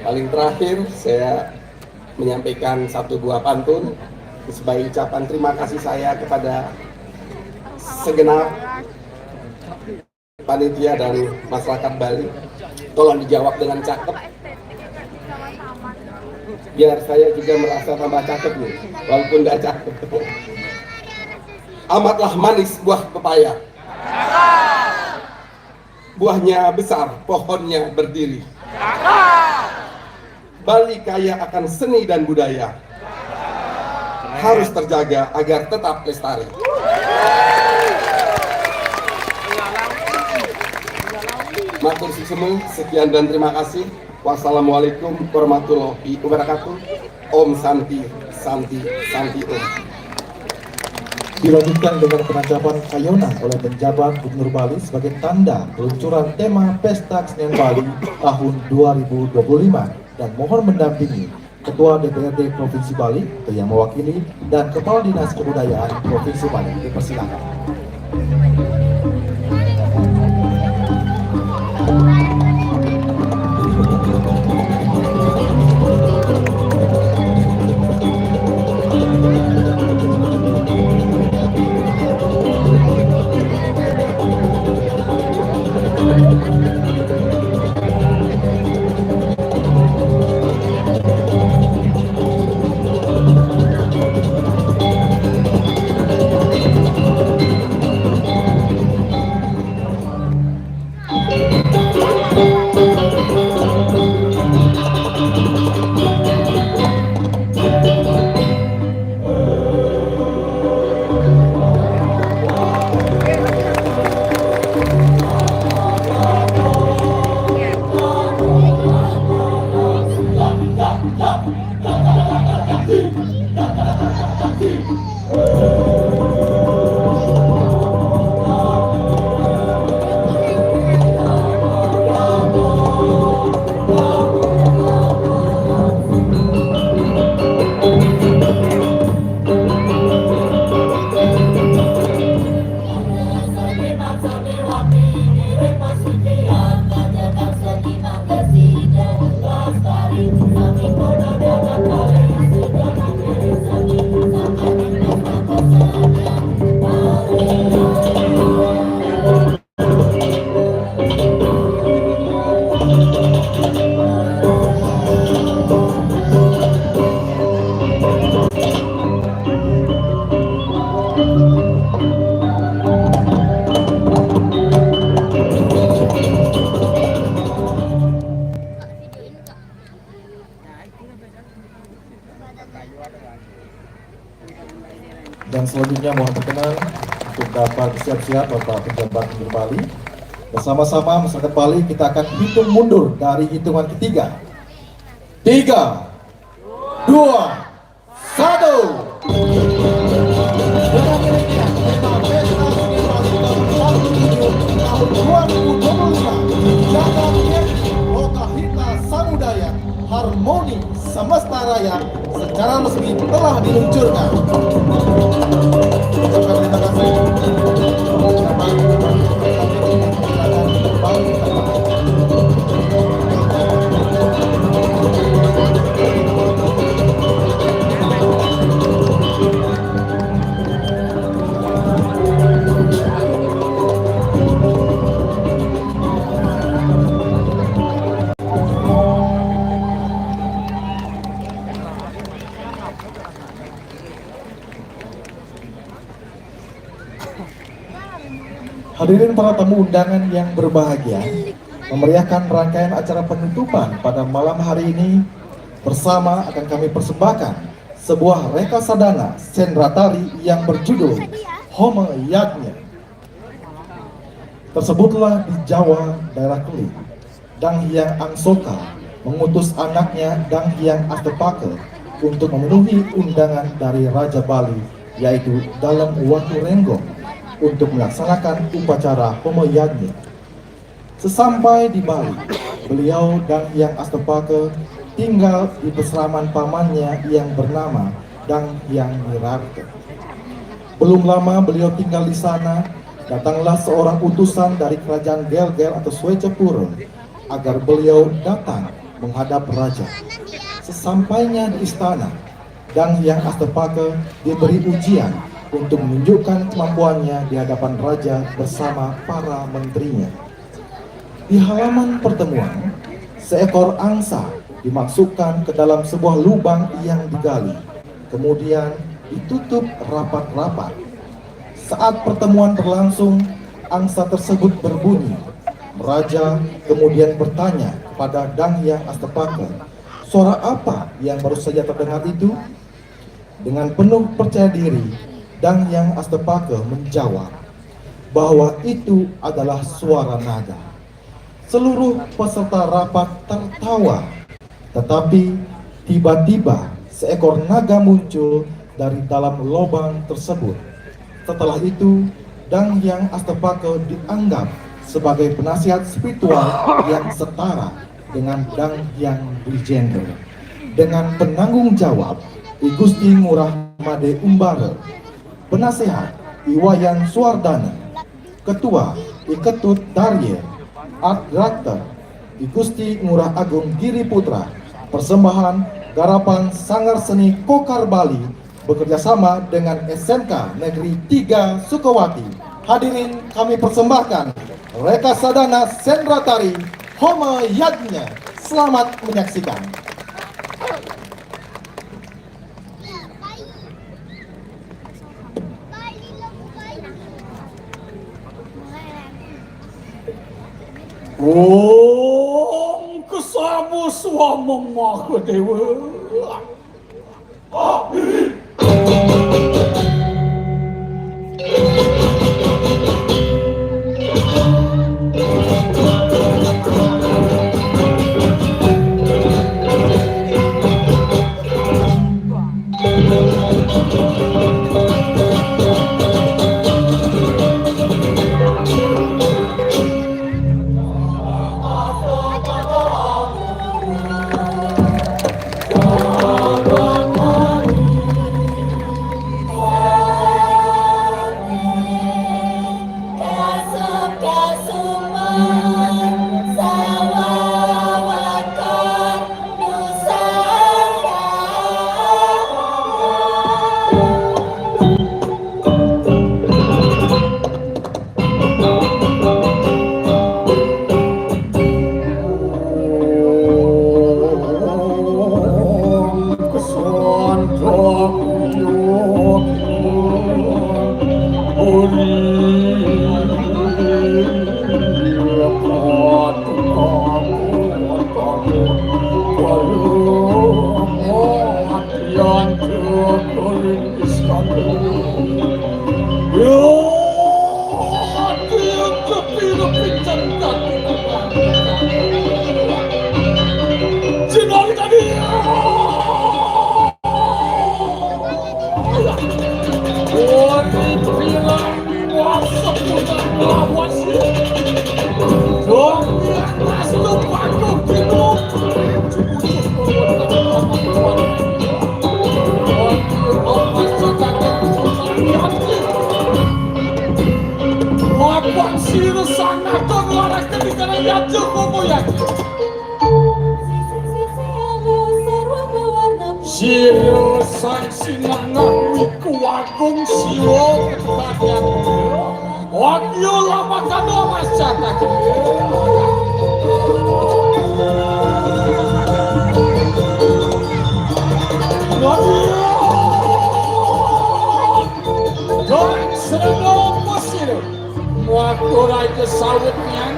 Paling terakhir, saya menyampaikan satu buah pantun sebagai ucapan terima kasih saya kepada segenap panitia dan masyarakat Bali. Tolong dijawab dengan cakep, biar saya juga merasa tambah cakep nih, walaupun nggak cakep. Amatlah manis buah pepaya, buahnya besar, pohonnya berdiri. Bali kaya akan seni dan budaya, harus terjaga agar tetap lestari. Matur suksma, sekian dan terima kasih. Wassalamualaikum warahmatullahi wabarakatuh. Om Santi, Santi, Santi Om. Dilanjutkan dengan penangkapan kayonan oleh penjabat Gubernur Bali sebagai tanda peluncuran tema Pesta Kesenian Bali tahun dua ribu dua puluh lima dan mohon mendampingi Ketua D P R D Provinsi Bali atau yang mewakili dan Kepala Dinas Kebudayaan Provinsi Bali. Dipersilakan. Dan selanjutnya mohon perkenan untuk dapat siap-siap Bapak Pejabat Gubernur Bali. Bersama-sama masyarakat Bali, kita akan hitung mundur dari hitungan ketiga. Tiga, dua, satu. Dengan demikian, kita Pesta Seni Bali tahun dua ribu dua puluh lima, Jagat Lokahita Samudaya, Harmoni Semesta Raya secara resmi telah diluncurkan. Ucapkan terima kasih. Hadirin para tamu undangan yang berbahagia, memeriahkan rangkaian acara penutupan pada malam hari ini bersama akan kami persembahkan sebuah reka sadana sendratari yang berjudul Homa Yadnya. Tersebutlah di Jawa, daerah Kelling, Dang Hyang Angsoka mengutus anaknya Dang Hyang Astepake untuk memenuhi undangan dari Raja Bali, yaitu Dalem Watu Renggong, untuk melaksanakan upacara Homa Yadnya. Sesampai di Bali, beliau Dang Hyang Astepake tinggal di peseraman pamannya yang bernama Dang Hyang Wirarta. Belum lama beliau tinggal di sana, datanglah seorang utusan dari kerajaan Gelgel atau Swecapura agar beliau datang menghadap raja. Sesampainya di istana, Dang Hyang Astepake diberi ujian untuk menunjukkan kemampuannya di hadapan raja bersama para menterinya. Di halaman pertemuan, seekor angsa dimasukkan ke dalam sebuah lubang yang digali, kemudian ditutup rapat-rapat. Saat pertemuan berlangsung, angsa tersebut berbunyi. Raja kemudian bertanya kepada Dang Hyang Astepake, "Suara apa yang baru saja terdengar itu?" Dengan penuh percaya diri, Dang Hyang Astepake menjawab bahwa itu adalah suara naga. Seluruh peserta rapat tertawa, tetapi tiba-tiba seekor naga muncul dari dalam lubang tersebut. Setelah itu, Dang Hyang Astapaka dianggap sebagai penasihat spiritual yang setara dengan Dang Hyang Dwijendra. Dengan penanggung jawab, I Gusti Ngurah Made Umbara, penasehat, I Wayan Suardana, Ketua, I Ketut Darye, Art Director, I Gusti Ngurah Agung Giri Putra, persembahan garapan Sanggar Seni Kokar Bali bekerjasama dengan S M K Negeri tiga Sukawati. Hadirin, kami persembahkan Reka Sadana Sendratari Homa Yadnya. Selamat menyaksikan. Om Kesamo Swamang Mahadewa. Sira sang sinangah wiku agung siwa kadyan. Wagya lamakana masakati. Wagya. Dorang serana pasira. Waktu raja sawit nian.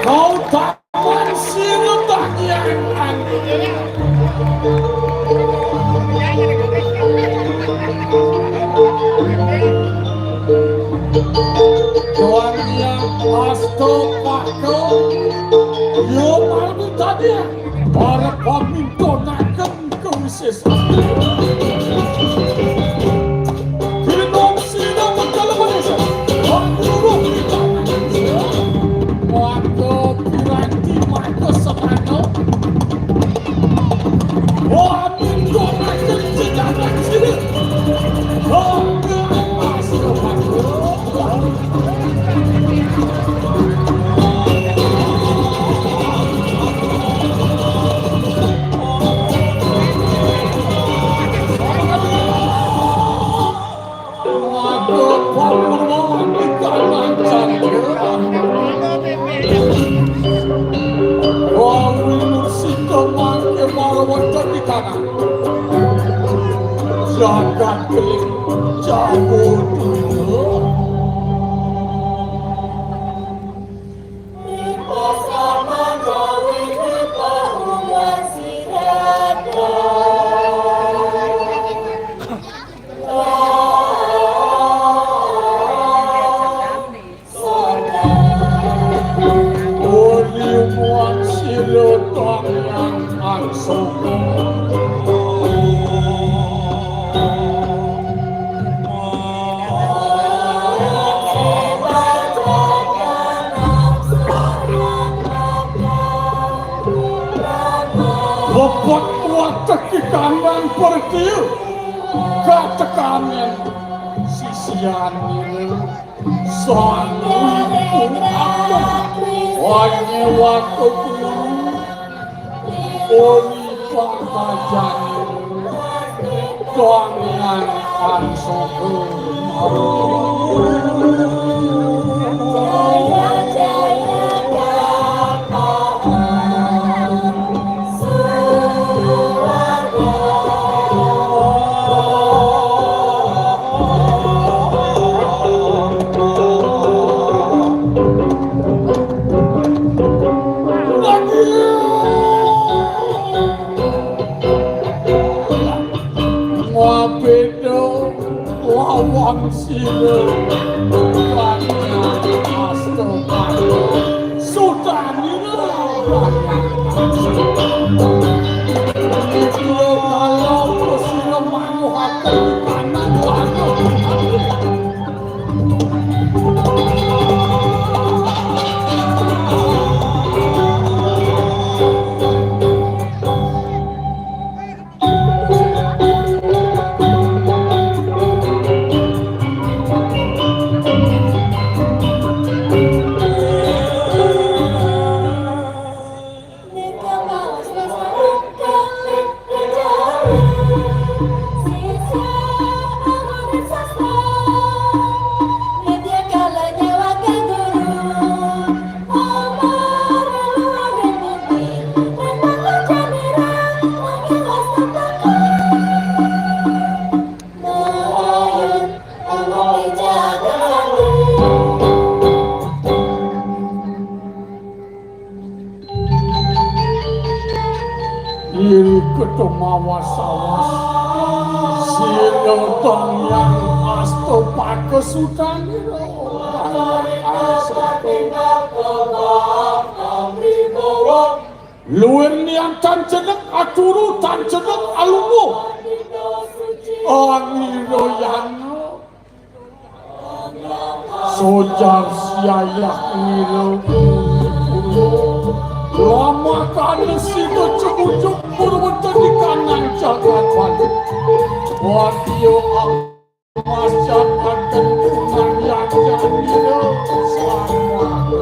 Kau tak Wan sira tagih angin. Tuan Hyang Astapaka, ya margi tagih, para pamintonaken kawisésan. Kinong sira mengkala manis, wong luruh kita. Mangga piranti mangga semana. Wah, minggu mangga sejagat sini. Mangga emas semana. Jagat keling jago dunia. Lan pertiwi katekaning sisian nira Sang Wiku Agung Wanyewata Guru, Uni Pangkajani Dongeng Angsoku. Ngabeda lawan sira, Wanyang Astapaka. Sudanira. Ida kala sira manguhaken kanan. Yen ketomawas-awas, sira Dong Hyang Astapaka Sudanira. Luir nian tan jenek, aturu tan jenek, alungguh. Angira yana. Sojar siayah ngira. Lamakane sida cebujuk purwenta di kanan jagat Bali. Wadya amas jagaten kunang yajan ngira. Selamat raja.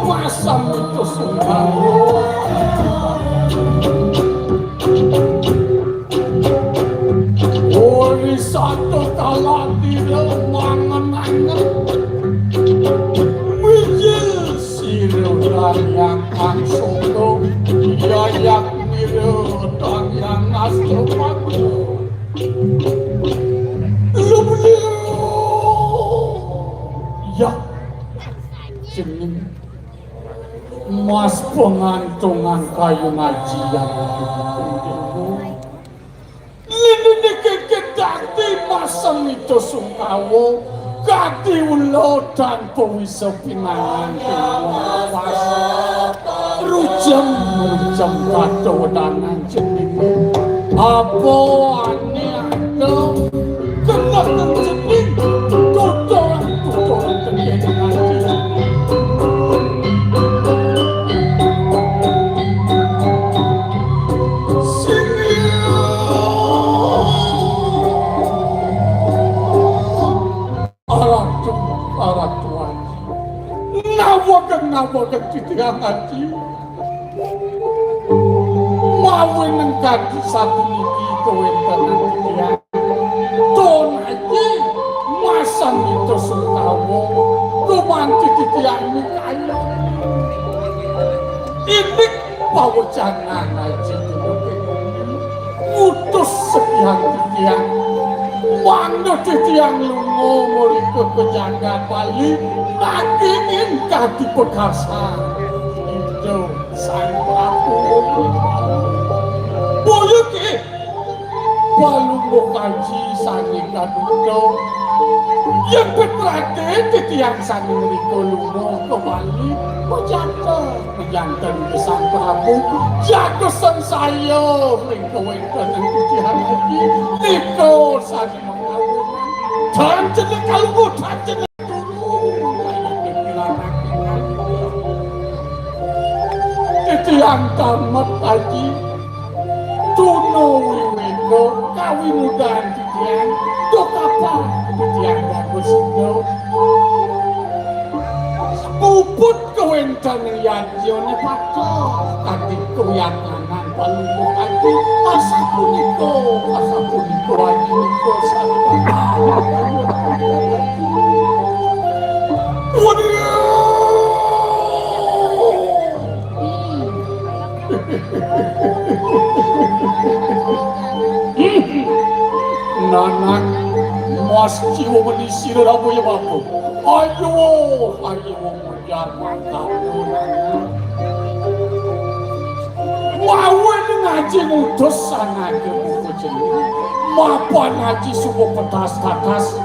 Masam itu sungkan. Ori satu kala tidak mangen-angen. Mijil sira yang angsuto, yayak mira yang astro. Lu beliau. Ya. Jeneng Mas pengantungan kayu ngaji yang ini niki gedakti masem itu sungkawo kadi ulo dan pewisa pinangan dewa pas rujem rujem kado wedangan jenenge apa ane ado kena jeneng tuturan tuturan tengene ngaji. Aratu, aratu aji. Nawaken, nawaken titiang aji. Mawi nengkadi sapuniki kawéntenan titiang. Ton aji, masang itu sungkawa, gumanti titiang mikaya. Indik pawecanan aji. Titiang, titiang. Mangda titiang lunga mrika ka jagat Bali, nanging kadi pekasan Ida Sang Prabu. Boya ke Palungguh Aji sané kaduta. Yén pitraté titiang sané mrika lunga ka Bali, mejata, mejanten Ida Sang Prabu, jaga sangsaya ring kawéntenan titiang niki, nika sané makawinan. Tan cening kalungguh, tan cening turu. Titiang tamat Aji. Tuna wiwéka kawimudan titiang, duh kapan titiang dados sida. Puput kawéntenan yadnyané patuh, kadi kawiyatnanan Palungguh Aji. Asapunika, asapunika Aji nika sareng. Waduh. Nanak, mas jiwa meni sira Rama ya Bapa. Ayo, ayo, mujar mantap. Wawen ngaji ngutus sanaga buku jenis. Mapan ngaji subuh petas katas.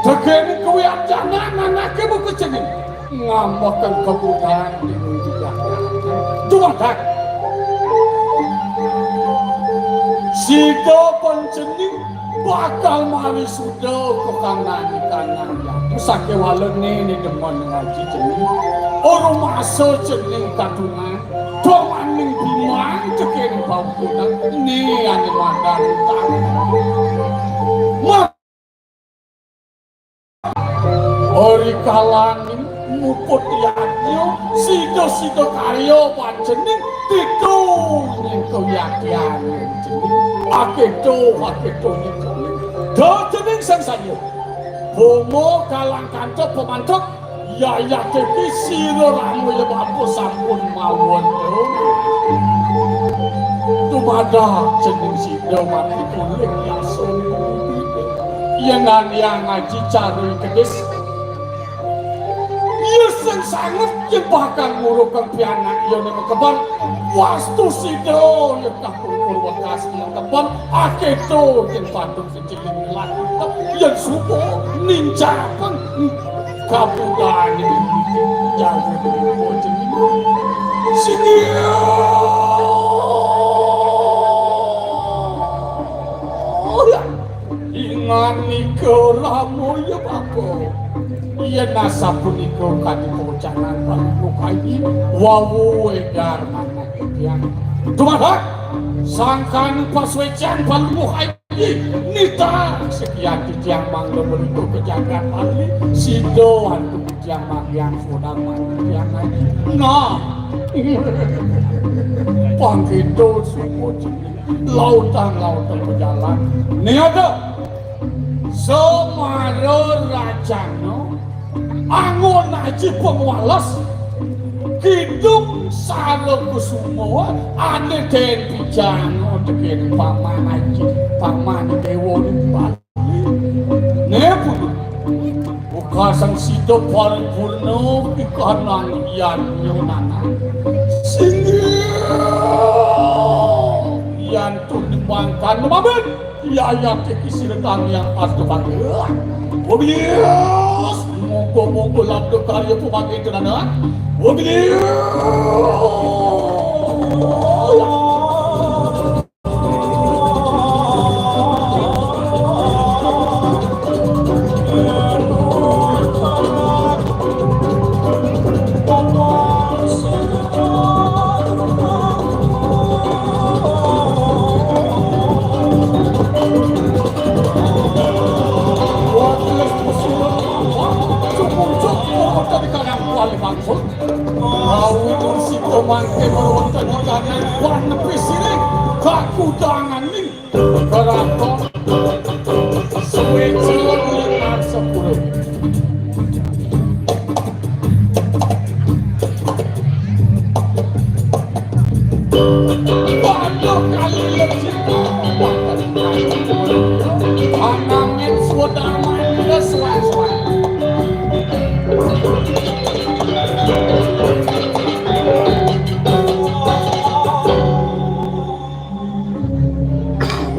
Tegene kuwi ajanan anake buku jenis. Ngambekan kebunan di Jakarta. Dumadak. Sida pancening bakal mari suda ke kanan kanan ya. Sakewalane ni demen ngaji cening. Ora masa cening katungan. Domaning bimang cening paukunan. Ni ane mandang utang. Ori kalaning muput yadnya, sida-sida karya pancening ditu nyengko yadyan pancening. Aketo, aketo nyengko. Docening sang saya. Bomo kalang kantuk pemantuk, yayate iki sira ramu ya bapa sampun mawon. Tumadak cening sida mati kulit yasa. Yen ngandiang ngaji cara kedis. Iya sing sanget yen bakal ngurukang pianak iya ning kebon. Wastu sida yen kapungkur wekas ning kebon, aketo yen padung seciling lagi. Yen subuh nincaken kabudane jawu dening bocah. Sini. Oh, ya. Inganika Rama ya Bapa. Yen asapunika kadi pawecanan Prabu Kayi, wawu egar manah titiang. Dumadak sangkan pasuecan Prabu Kayi, nitah sekian titiang mangda mriku ke jagat Bali, sida antuk titiang magian sodang mati titiang lagi. Nah, pangkito suku cening. Lautan-lautan bejalan. Niada. Semara rajana, angon aji pengwalas, kidung sara kusuma, ane ten pijana teken paman aji, paman dewa di Bali. Ne pun. Ukasan sida paripurna ikanan yan nyunana. Singgih yan tun dimbangkan mabit. Yayat iki sira tamiang pas kepake. Wabias, monggo-monggo labda karya pemake tenana. Wabias. Kakudangan ning Keraton Swéca Limang Sepuluh. Waduh, kali lecik.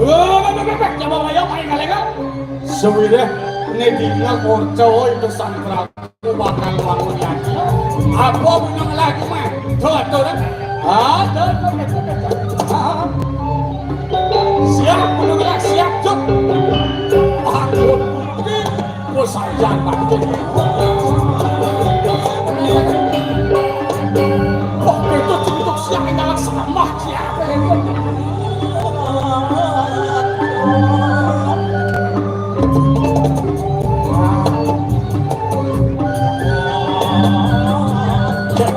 Wah, wah, wah, wah, wah, ya, wah, wah, ya, wah, ya, wah. Suwireh, nek dina kanca itu Sang Prabu bakal wangun lagi. Apa menang lagi, mah? Tuh, tuh, kan? Ah, tuh, tuh, tuh, tuh, tuh. Ah. Siap, menang lagi, siap, cuk. Aduh, wis ajan, Pak. Wah, itu untuk siap, tinggal sama siapa ini?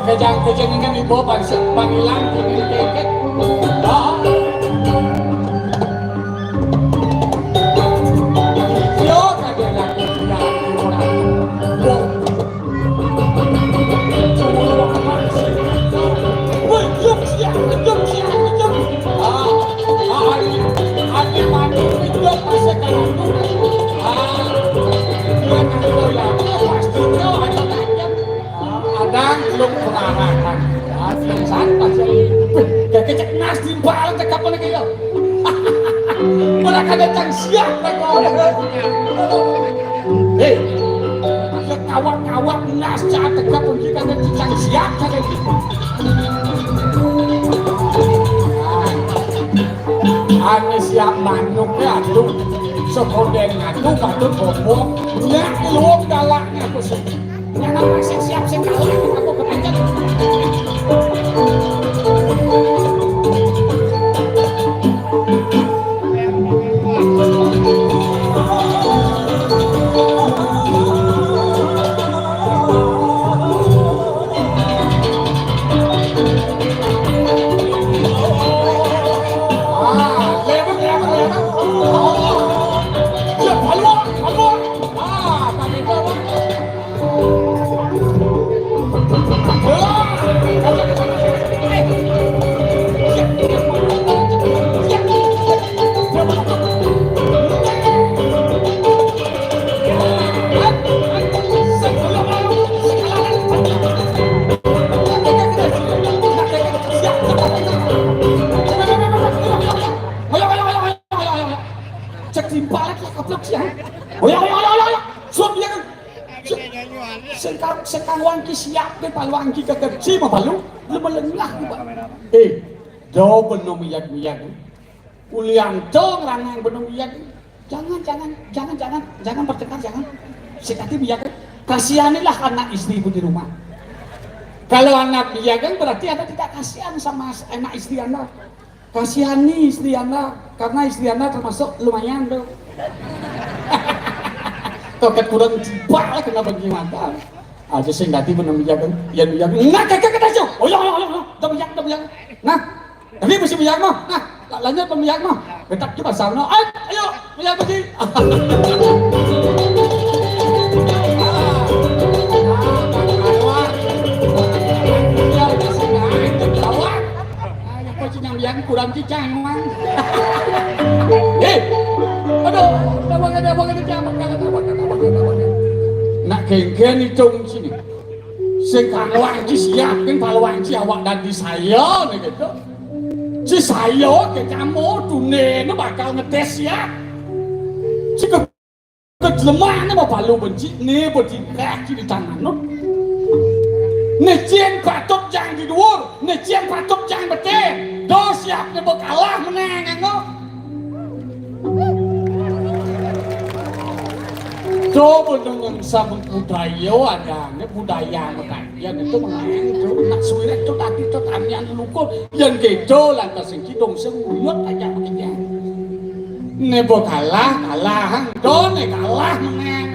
Kejang-kejang ini kan ibu panggilan ini keket. Ah. Yo, kagak laku dia di orang. Wong. Woi, jom siap, jom siap, jom. Ah, ah, ini mandi, jom masih kalah. Ah, dia kan itu ya, pasti dia ada kaget. Adang belum pengarahan. Ya, sing santai sih. Wih, kayak kecek nas timpal cekap mana gitu. Mana kada cang siap, Pak. Hei, ya kawak-kawak nas cak tegap kunci kada cang siap kada. Ane siap manuk ya, aduh. Sekoden aduh, patut bobo. Nyak luwung galaknya aku sih. Nyanan masih siap sing kalah, aku kepencet. Ah, lebar, lebar, lebar. Ya, palua, palua. Ah, tak ada. Cek timpal lagi, goblok sih, ya. Oh ya, oh ya, oh ya, oh ya, oh ya. Suap dia kan. Sing kang, sing kang wangki siap ke palu wangki ke kerja mah palu. Lu melengah, Pak. Eh, do beno miyak-miyak. Ulianto ngeranang beno miyak. Jangan, jangan, jangan, jangan, jangan bertengkar, jangan. Sekali miyak. Kasihanilah anak istrimu di rumah. Kalau anak miyak kan berarti Anda tidak kasihan sama anak istri Anda. Kasihani istri Anda, karena istri Anda termasuk lumayan tuh. Kok kurang jibak lah kena bagi mata. Aja sing dadi bener miyak kan. Yen miyak, nah, kakek, kakek, aja. Oh ya, oh ya, oh ya, oh ya. Udah miyak, udah miyak. Nah, tadi mesti miyak mah. Nah, la-, lanjut pemiyak mah. Betak coba sana. Ayo, ayo, miyak lagi. Ayo, apa sih yang, yang kurang cicang, Mang? Eh, aduh, apa kata, apa kata, apa kata, apa kata, apa kata, apa kata, apa kata. Nak genggen itu sini. Sing kang wangci siap, kan kalau wangci awak dadi saya nih gitu. Si saya ke kamu tuh nih bakal ngetes ya. Si ke kejelemahnya mau palu benci nih bedi kaki di tangan lu. Nih cien patut jang di dhuwur, nih cien patut jang betin. Do siap nih kalah menang, no. Coba dengan sama budaya ada, ini budaya makanya itu menang itu nak suwirek itu tadi itu tanian lukul yang gitu lantas yang kidung sing uyut aja makanya. Ini bo kalah, kalah, do nih kalah menang.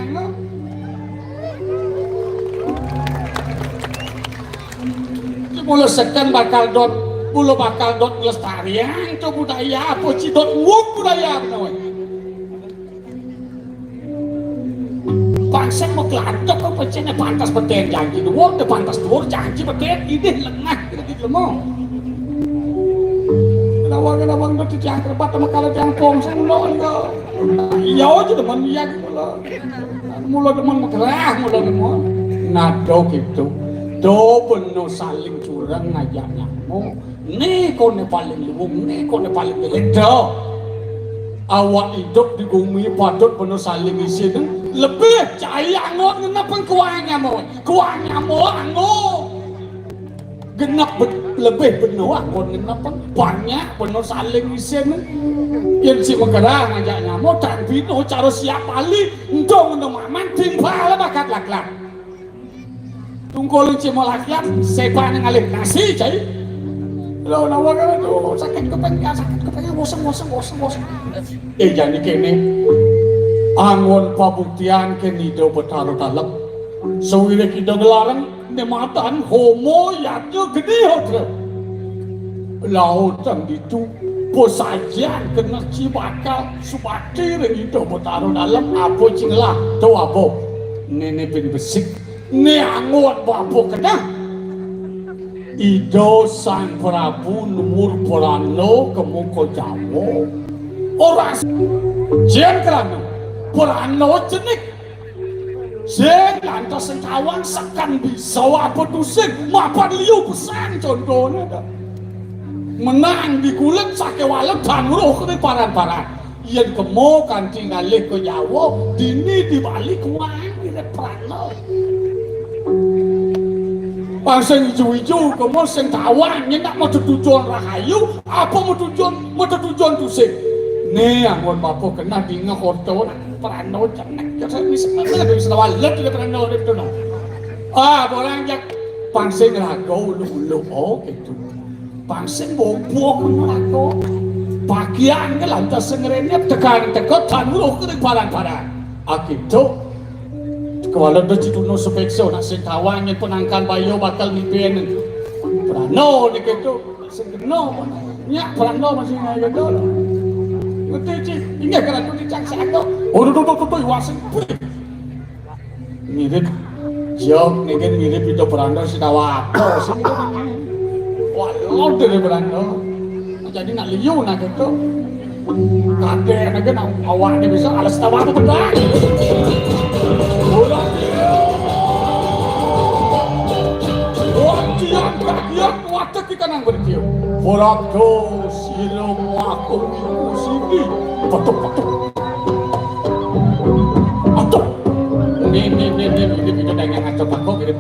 Mula seken bakal dot, mula bakal dot nglestariang to budaya, apa ci dot nguwung budaya menawi. Bangsa meklantek kok pecene pantas beten janji dhuwur, de pantas dhuwur janji beten, idih lengah kita di lemo. Kenapa, kenapa ngerti tiang kerbat sama kalau tiang pong, saya nggak, nggak. Iya aja teman iya gitu lah. Mula demen megerah, mula demen. Nah, do gitu. Do beno saling curang ngajak nyamuk. Nih kone paling luwung, nih kone paling jelek. Do. Awak idup di gumi patut bener saling isin. Lebih cai anggon ngenepeng kuah nyamo. Kuah nyamo anggon. Genep be-, lebih bener anggon ngenepeng. Banyak bener saling isin. Yen si mekerah ngajak nyamo, tan bino cara siap bali. Entong endo maman timpal bakat laklak. Tungkul cimo lakian, sepan ngalih nasi, cai. Lo nawa kan, aduh, sakit kepeng, ya, sakit kepeng, boseng, boseng, boseng, boseng. Eh, jani kene. Anggon pabuktian ken Ida Betara Dalem. Sawire kita ngelarang, ne madan homo yadnya gede hotra. Lautang ditu, pesajian kena ci bakal subakti ring Ida Betara Dalem, apa ci ngelah, to apa. Nene bin besik. Né angot bapa keneh. Ida Sang Prabu nuwur prana ka muka Jawa. Ora s-, jén krana prana cenik. Sing lantas sing tawang seken bisa apa tusing mapan liu pesan contohnya dah. Menang di kulit sake walet dan roh kene paran-paran. Yen kemo kanthi ngalih ka Jawa, dini di Bali kuwang ngirit prana. Pang sing ijo-ijo kemo sing tawang nyenak mau tetujon rahayu, apa mau tujon, mau tetujon tusing. Nih, anggon bapa kena dingeh orto nak prana cenek. Ya, saya bisa mana, bisa tawa let dia prana dia tu no. Ah, orang jak pang sing raga ulu-ulu, oh, gitu. Pang sing bobok ngono aku. Bagian ke lantas sing rene tekan teko dan luruh ke barang-barang. Akitu. Kewala do cituno sepeksa nak sing tawang yen penangkan bayo bakal mimpin. Prano ni ketu. Sing kena nyak prano masih ngai ketu. Ngerti cik. Inggih keratu dicak satu. Oh, tuh, tuh, tuh, tuh, wasing. Mirip jok niki mirip Ida Pranda sing tawang apa sing. Wah, lor dari Pranda. Jadi nak liu nak gitu. Kadek niki nak awakne bisa alas tawang apa benar. Ora dia. Wah, dia kagiat watek di kanang berdiam. Ora dos sira aku iku sini. Betul, betul. Aduh. Nih, nih, nih, nih, nih, nih, nih, nih, ngaco bangkok, nih.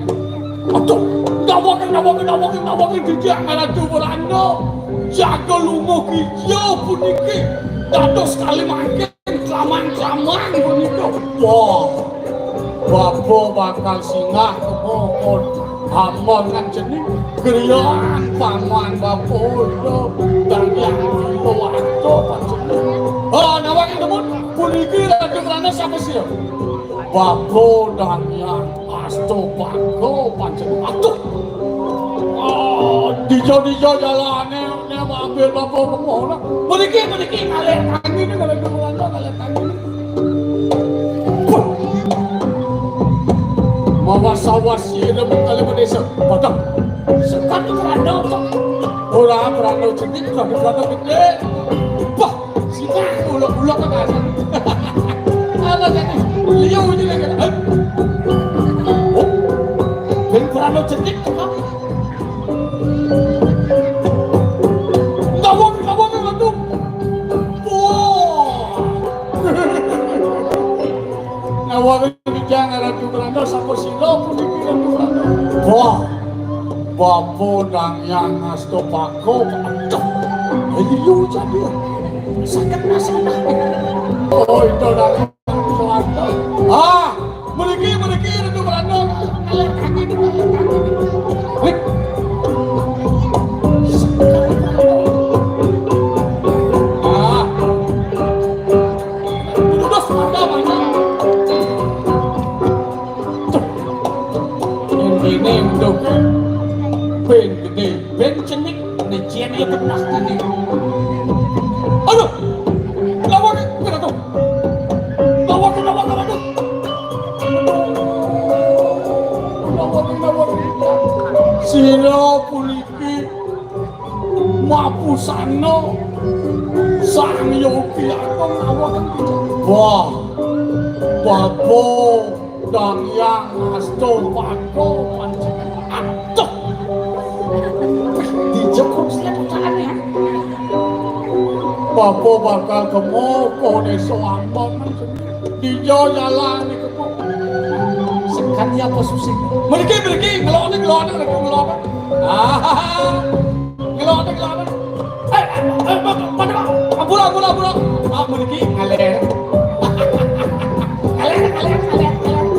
Aduh. Nawakin, nawakin, nawakin, nawakin, dijak ngaladu Belanda. Jaga lunga kija puniki. Dados kali mangkin, kelaman-kelaman punika. Wah. Bapa bakal singgah ke pokon. Amongan cening, griyan paman bapa, iya, dan yang itu waktu paman. Oh, nawang yang demun, puniki Raja Merana siapa sih? Bapa dan yang asto bangga pancen. Aduh. Oh, dija-dija jalane, ne ambil bapa pemohon. Puniki, puniki, ngalih tangi, ngalih tangi, ngalih tangi. Mawas-awas sira mung kalih desa. Padang. Sekat Pranda. Ora Pranda cenik, Pranda gede. Wah, sini ulok-ulok ke atas. Apa tadi? Liu aja lagi. Oh. Ben Pranda cenik, apa? Nawang, nawang, Ratu. Wah. Nawang wijang Ratu Pranda, sapa sila puniki Ratu Pranda? Wah. Bapa dang yang astopako. Aduh. Ayo jadi. Sakit rasanya. Oh, itu dari Ah, mriki, mriki, Ratu Pranda. Hei. Ah. Terus mata banyak. Tuh. Ini untuk Ben gede, Ben cenik, necian ya pernah tadi. Aduh, lawan, kena tuh. Lawan, lawan, lawan, tuh. Lawan, lawan. Sira puniki mapusana Sang Yogi Agung lawan. Wah, babo. Dang yang asto pako pancen. Aduh. Dijekuk siap ucapannya. Bapa bakal kema ka Désa Ambang. Dija jalané kema. Sekadi apa susah. Mriki, mriki, ngelokin, ngelokin, ngelokin, ngelokin. Ah, ngelokin, ngelokin. Eh, eh, eh, eh, pada, ampura, ampura, ampura. Ah, mriki, ngalih. Ngalih, ngalih, ngalih, ngalih.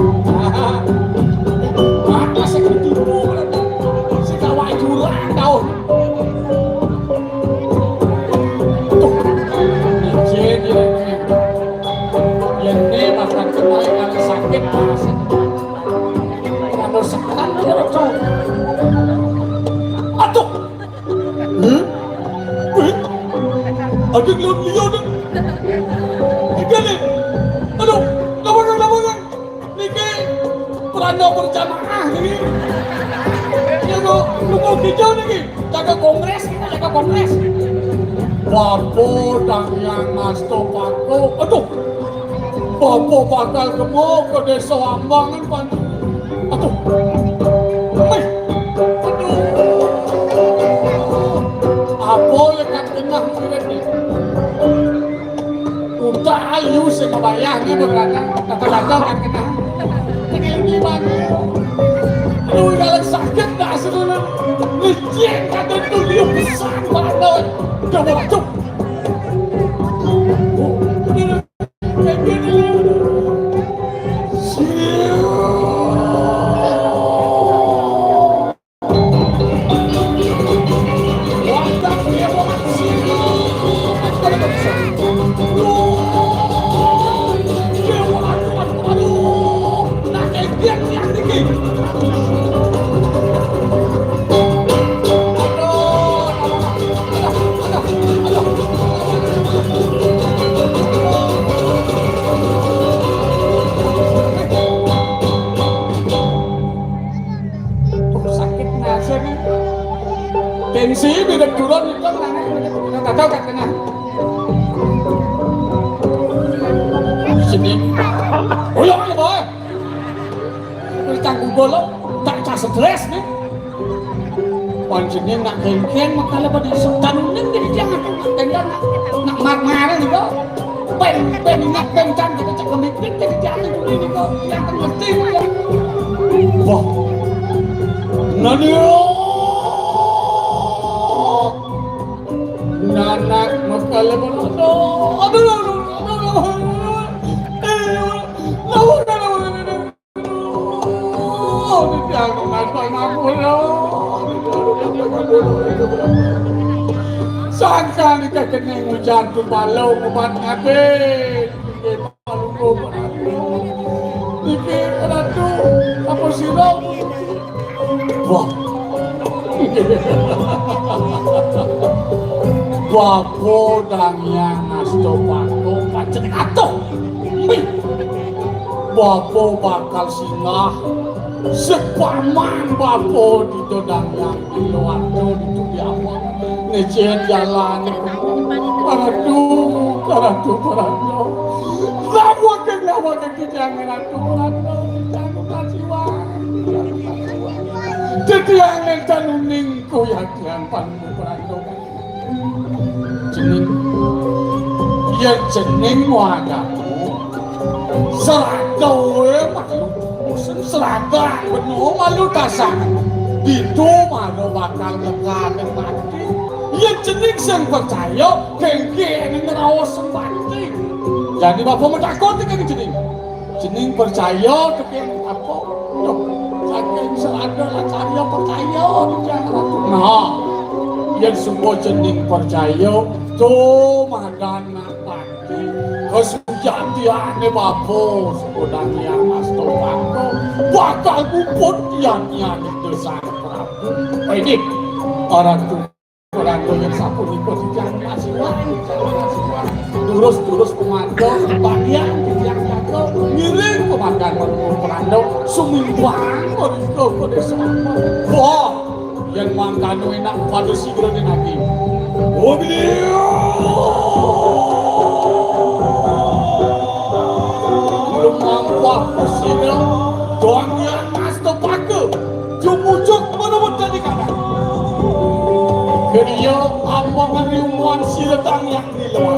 Ah, ah, sing ditipu, sing awak jurang, tau. Tuh, licin ya. Yén né makan kemarin kalau sakit, Mas. Kalau sekat, ya, Cok. Aduh. Hmm? Eh? Ada gelem liya, nih. Ada, nih. Aduh, lawangan, lawangan. Niki pranda berjamaah niki. Ya, Bu, nunggu hijau niki. Jaga kongres, kita jaga kongres. Bapa Dang Hyang Astapaka. Aduh. Bapa bakal kema ka Désa Ambangan, Pan. Aduh. Mih. Aduh. Apa lekat genah murid ni? Unta ayu sing mabayah ni berkata, kata-kata kan kena. Kena lagi bagi. Aduh, kalau sakit dah sebenarnya. Licin kata tu dia besar banget. Udah waktu. Tuh, sakit nasi nih. Tensi beda turun itu, nggak tahu kan kena. Sini. Ulang ya, Boy. Wis tak gugol, tak cah stres nih. Panjenengan nak kéngkén makala pada iso tanuning dadi tiang, nak kéngkén, nak, nak mar-maran nika. Pén, pén ingat, pén can, kita cek kemikir dadi tiang nika. Tiang kan ngerti, ya. Wah. Nani? Nanak makala pada, aduh, aduh, aduh, aduh, aduh. Eh, lawan, lawan, lawan, lawan. Sangkan ika kening ujan tu balau ubat ngabé. Niki Ratu, apa sira? Wah. Bapa Dang Hyang Astapaka pancen atuh. Mih. Bapa bakal singgah. Sepaman bapa di Dodang yang di luar tu di apa? Ngecet jalan. Paratu, paratu, paratu. Lawa ke, lawa ke, jangan ratu, paratu. Jangan kasiwan. Jadi angin tanuning ku ya, jangan panu, paratu. Cening. Yén cening wadamu, seraga wé malu. Musen seraga beno malu tasak. Ditu mara bakal ngekan mati. Yén cening sing percaya, kéngkén ngraos mati. Jani bapa matakon tekan cening. Cening percaya tekén apa? Duh, saking serada lan saya percaya di Tiang Ratu. Nah, yén semua cening percaya, tumadan nak bakti. Kesujatiané bapa, sebutan Tiang Astapaka, bakal puput tiang-tiang itu Sang Prabu. Ini, Ratu. Ora kaya sapunika titiang kasiwan, titiang kasiwan. Durus-durus pemandang, bagian titiang jaga, ngiring pemandang menunggu perandang, sumimbang mereka ke desa. Wah, yang mangkano enak pada sigrane nagi. Waduh. Belum nampak sira, doang yang mas tepaka. Jumujuk menuwun dadi kabar. Griya ambangan riumuan sira tang yang di luar.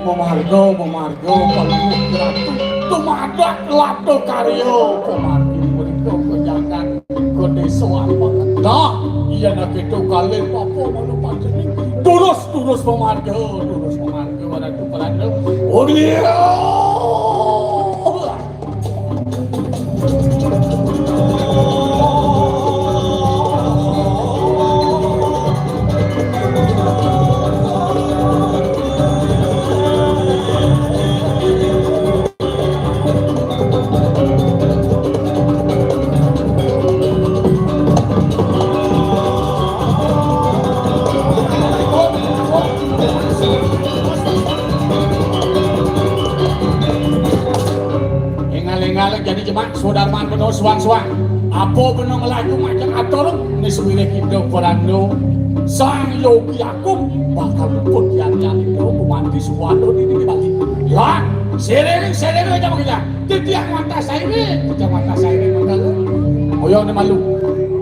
Mamarga, mamarga, Palungguh Ratu. Tumadak lata karya, pamargi mrika ka jagat, ka desa apa. Nah, yen akéto kalih papa mula pancen. Durus, durus mamarga, durus mamarga, Ratu Palanda. Oh, iya. Énggal-énggal jani jemak, Sudarman bena suang-suang. Apa bena ngelaju majeng atur, né sawiré kita Pranda Sang Yogi Agung bakal luput yan-yan itu gumanti suwada di, di Bali. Lan, sering-sering aja begitu. Titiang wantah sairé, titiang wantah sairé mangkala. Oyong né malu.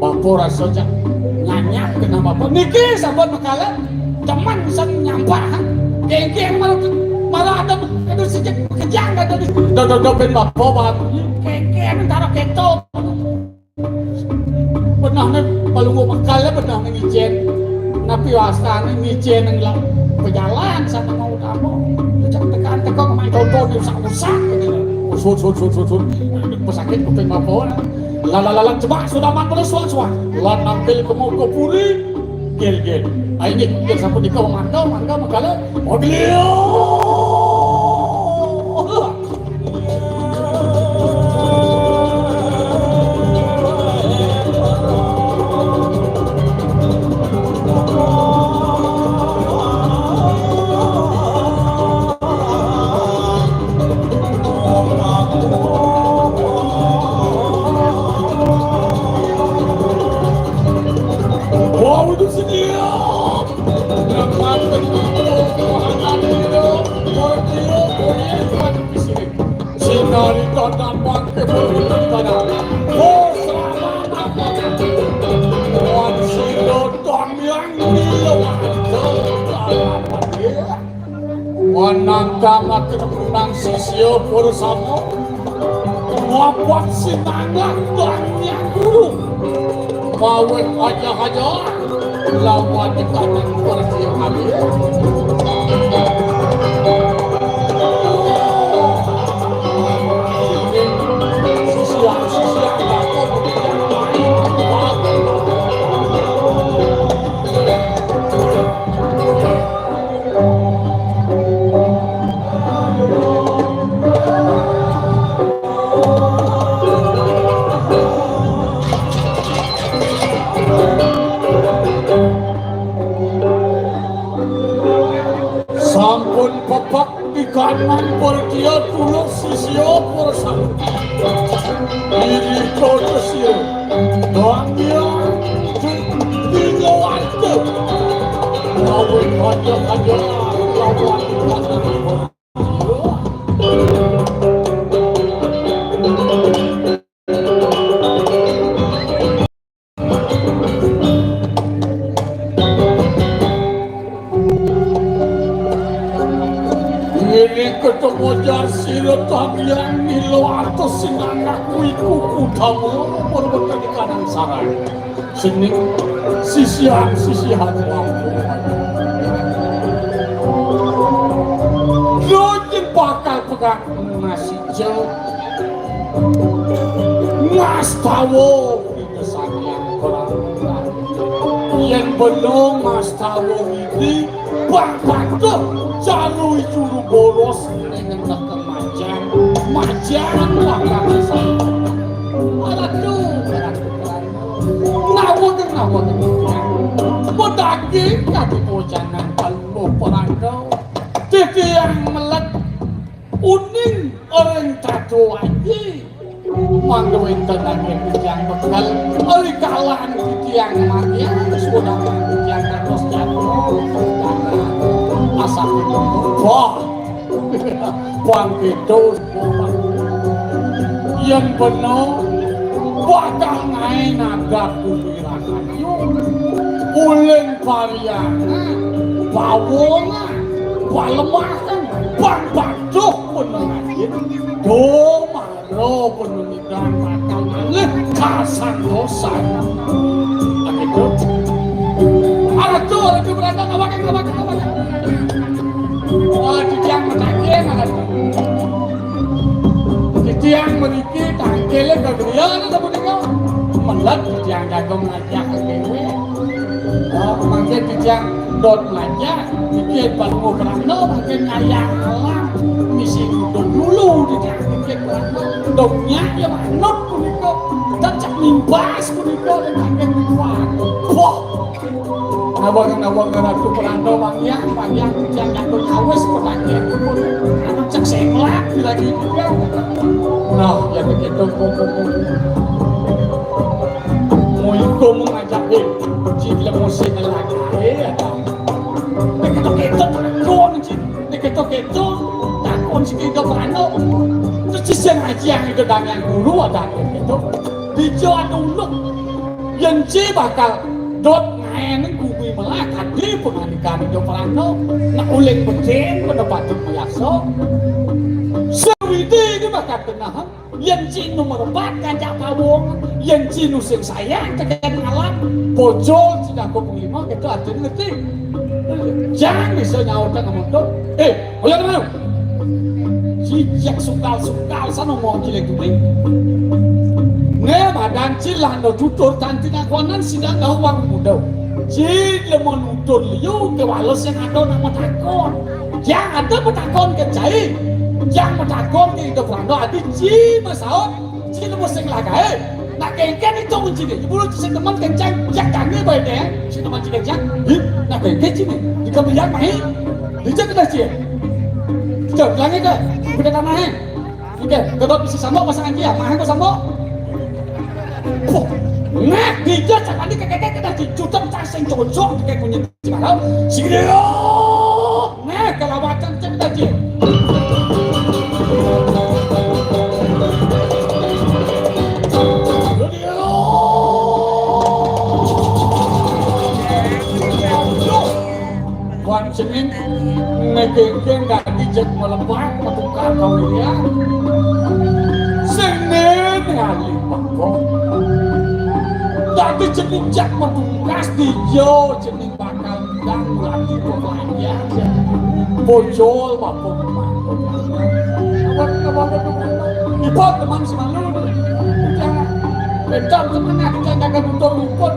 Bapa rasa jak nganyap kena bapa. Niki sampun mangkala. Teman sing nyampah. Kéngkén malah, malah ada, ada sejak kejang ada di. Dodok-dodok ben bapa, Bang. Kéngkén antara kéto. Benehné Palungguh Mekal, benehné ngicén. Napi wastané ngicén nang la-, pejalan sana mau utama. Cek tekan teko main contoh di usak-usak gitu. Sut, sut, sut, sut, sut. Pesakit kuping bapa. Lala-lala cebak sudah man pada suan-suan. Lan nampil ke muka puri. Gil, gil. Ah, ini, gil sampun nika mangga, mangga, mangga. Mobil. Wau itu sedia. Sinari tanda bangke berhubungan pada. Oh, selamat. Wan Silo Tamiang Milo. Wanangkang akan menang sisya bersama. Wapat sinangan Tamiang Guru. Mawit aja-aja. Lawan di kanan kursi yang habis. Sisian, sisian, aku bekerja. Sampun pepek di kanan pertia tulung sisia persatu. Diri kau tersia. Bangga. Tinggal warga. Lawan raja-raja. Lawan raja. Ini ketemu jar sira tabian mila atus sing anakku iku utama perwetani kanang sarang. Sening sisihan-sisihan lampu. Lho, yen bakal pegat masih jauh. Ngastawa Ida Sang Hyang Prabhu. Yen bena ngastawa widi, bak patuh caru juru boros ning neken majang, majang bakal bisa. Aduh, aduh, aduh. Nawon, nawon. Pedaging kati pocanan kalmo perangkau. Titiang melet uning ring tatu aji. Mangda wénten angin titiang bekel, ri kalan titiang manggihan sudah titiang dados jatuh. Asal wah, bangkitun. Yen bena, bakal ngaé nagat kuwi rahayu. Uling pariangan, pawongan, palemahan. Griya niki sapunika. Melet titiang jagung ngajak dhewe. Oh, mangke titiang dot ngajak, niki Palungguh Prana mangke ngayah alam misi ngudung lulu titiang niki Prana. Dongnya ya manut punika. Tetep cek nimbas punika ning kangge mingguan. Wah, Nawang-nawang Ratu Pranda wangyang, wangyang titiang nyambut awis pun. Anu cek semlak lagi juga. Nah, ya begitu. Muiko mengajak, eh, cik lemusin lagi, eh, ada. Begitu-gitu, takon, cik. Begitu-gitu, takon si Ida Pranda. Terus si sing aji yang itu dan yang guru ada gitu. Dijo anu uluk. Yen ci bakal dot ngaeneng bumi melah kadi pangandikan Ida Prana, nek uling becik pada patut mayasa. Sawidi iki bakal tenahang, yen ci nomor empat kancak pawong, yen ci nu sing sayang teken alam, bojol ci kanggo panglima, kita aja ngerti. Jangan bisa nyautang ngomong, "Eh, ayo, ayo." Sijak sukal-sukal sana mau cilik kuning. Nge madan cilah no tutur tanti ngakonan sidang gawang muda. Ci lemon utur liu ke walau sing ada nak metakon. Yang ada metakon ke cai. Yang metakon ke Ida Pranda adi ci masaut. Sing nemu sing lagae. Nak kengken itu kuncine. Ibu lu sing teman kencang, jak kami bae deh. Sing teman sing kencang. Ih, nak kengken sini. Di kebiak mai. Di cek dah cie. Jauh lagi ke. Udah tanah eh. Oke, kedok bisa sama pasangan dia. Mah aku sama. Puh. Nah, di cek tadi kekeke kita di juta sing cocok kayak punya Cikarang, sini yo. Nah, kelawatan cek aja. Wan Senin, ngegengge nggak dijek melepat, metukar kau ya. Senin ngalih bengkok. Dadi jeneng jak metukas dia jeneng bakal ndang lagi pepayah. Bojol bapak. Ibu teman semalu. Jangan. Bencang semangat, jangan jaga tutur rukun.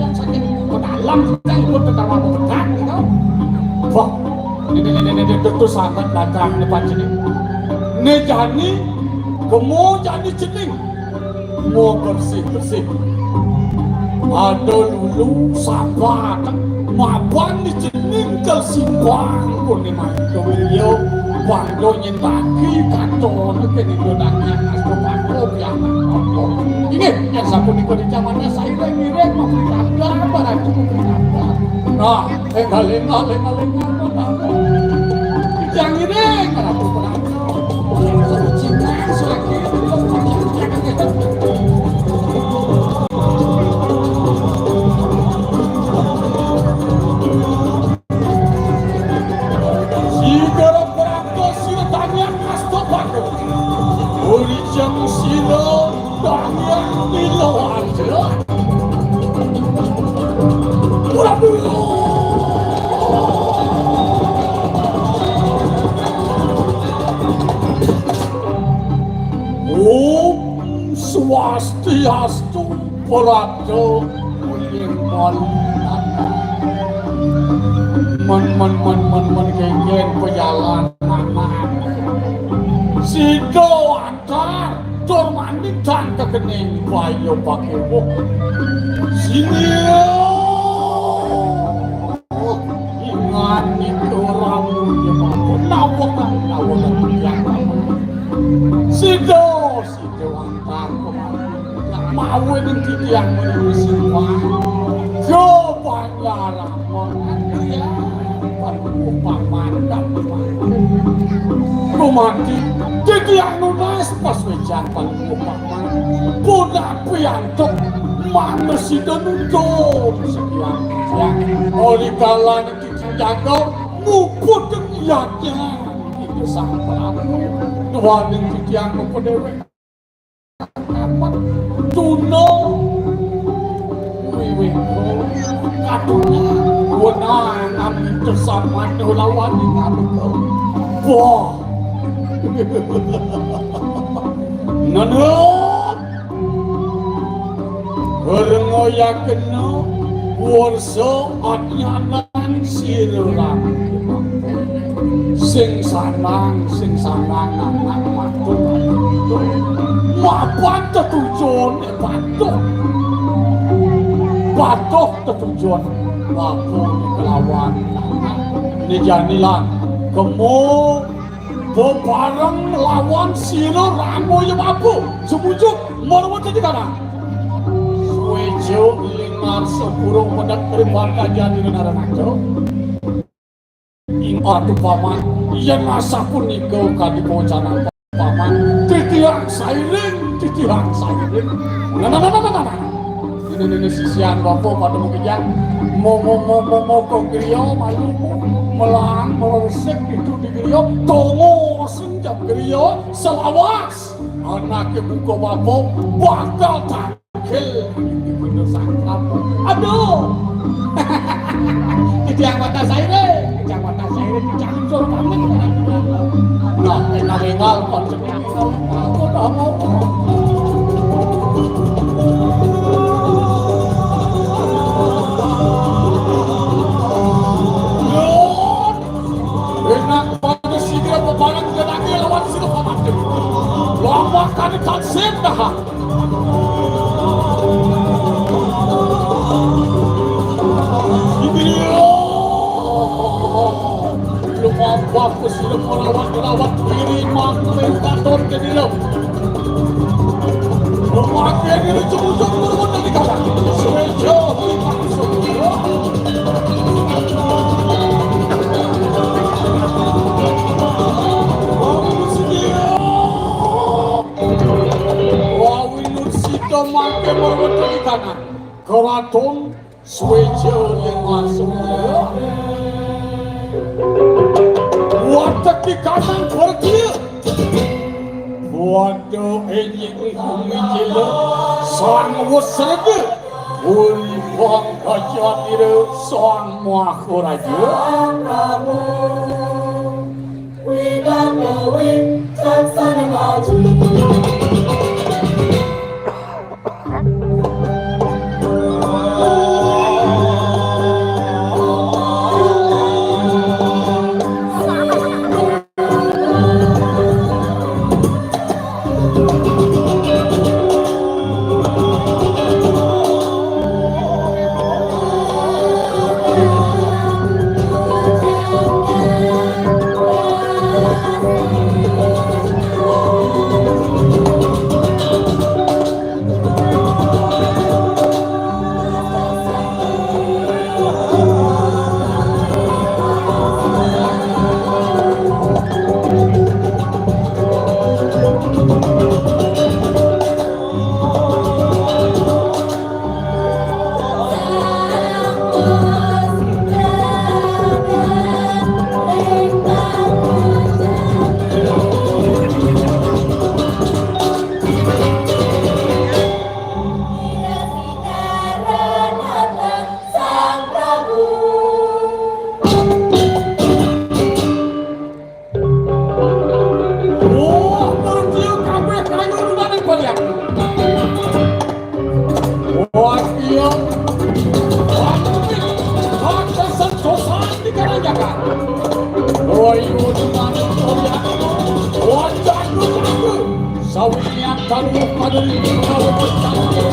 Jangan sakit ke dalam, jangan ikut ke dalam bekat, gitu. Wah, ini, ini, ini, ini, itu sangat datang depan sini. Ini jani, kemo jani jening. Mau bersih-bersih. Ada lulu, sabar, mapan di jening ke simpang, kone main ke beliau, wando nyen bagi, katon, ke di godangnya, astro pako, pianak, apa. Ini, yang satu di kode zamannya, saya ngiring, memberi kabar, barang cukup kabar. Nah, Lenga-lenga, lenga-lenga, apa kamu? Yang ini, kenapa berantem? Cinta, surat ini. Sigara berantem, sila tanya, astagfirullah. Uri jam sila. Ora dulu. Om Swastiastu, Prapto Mulyang. Men, men, men, men, men, kengken pejalan anak. Sido antar. Tur mandheng kekening bayo pakewo. Sini. Ingani ora mulia mawon. Nawon, nawon, nawon. Sida, sida wantah kemawon. Mawon ing titiang menawi siwah. Yo, Banyar. Gumanti, titiang nunas pas wejan Palungguh Paman. Punapi antuk manusida nundun sekian titiang. Ori kalane titiang jaga muput yadnya ing Sang Prabu. Duaning titiang moko dewek. Tuna wiwit kadunya wenang amita samana lawan ing abeka. Wah. Nenut. Rengoyakena warsa anyanan sira rabi. Sing sanang, sing sanang anak patuh. Mapan tetujon patuh. Patuh tetujon patuh kelawan anak. Ini janilan kemo bebareng lawan sira Rangoyababa. Sumujuk marwata di kanan. Suwejo lingar sepurung medhek ripan kajan ira naranaja. Ing atu paman, yen asapunika kadi pawacanan paman, titiang sairing, titiang sairing. Nah, nah, nah, nah, nah, nah. Ini, ini, ini sisian bapa pada mengejang. Mo, mo, mo, mo, mo, kok griya malu, melang, meresik itu di griya, tongo senjap griya, selawas. Anake buka bapa, bakal takil. Ini bener sangkap. Aduh. Kejang mata saya deh, kejang mata saya deh, kejang suruh pamit. Nah, enak tinggal konsepnya. Enak pada sigra bebarang ke lagi lawan sila paman. Lama kali tak sem dah. Lumampah ku sila merawat-rawat diri, mampir katon ke diri. Memakai diri cukup-cukup dari kata. Semeja. Wawinut sida mangke marwata di kanan. Keraton Sweja ing masuk. Watek di kanan berkir. Waduh, enjing bumi jelo. Sang wesrege. Uri bang gajatira sang maharaja. Wah, iya. Wah, iya. Wah, kesentosan di Karanjakan. Wah, iya, di mana kalian? Wah, jago, jago. Sawiyan taruh pada diri, kalau bertanya.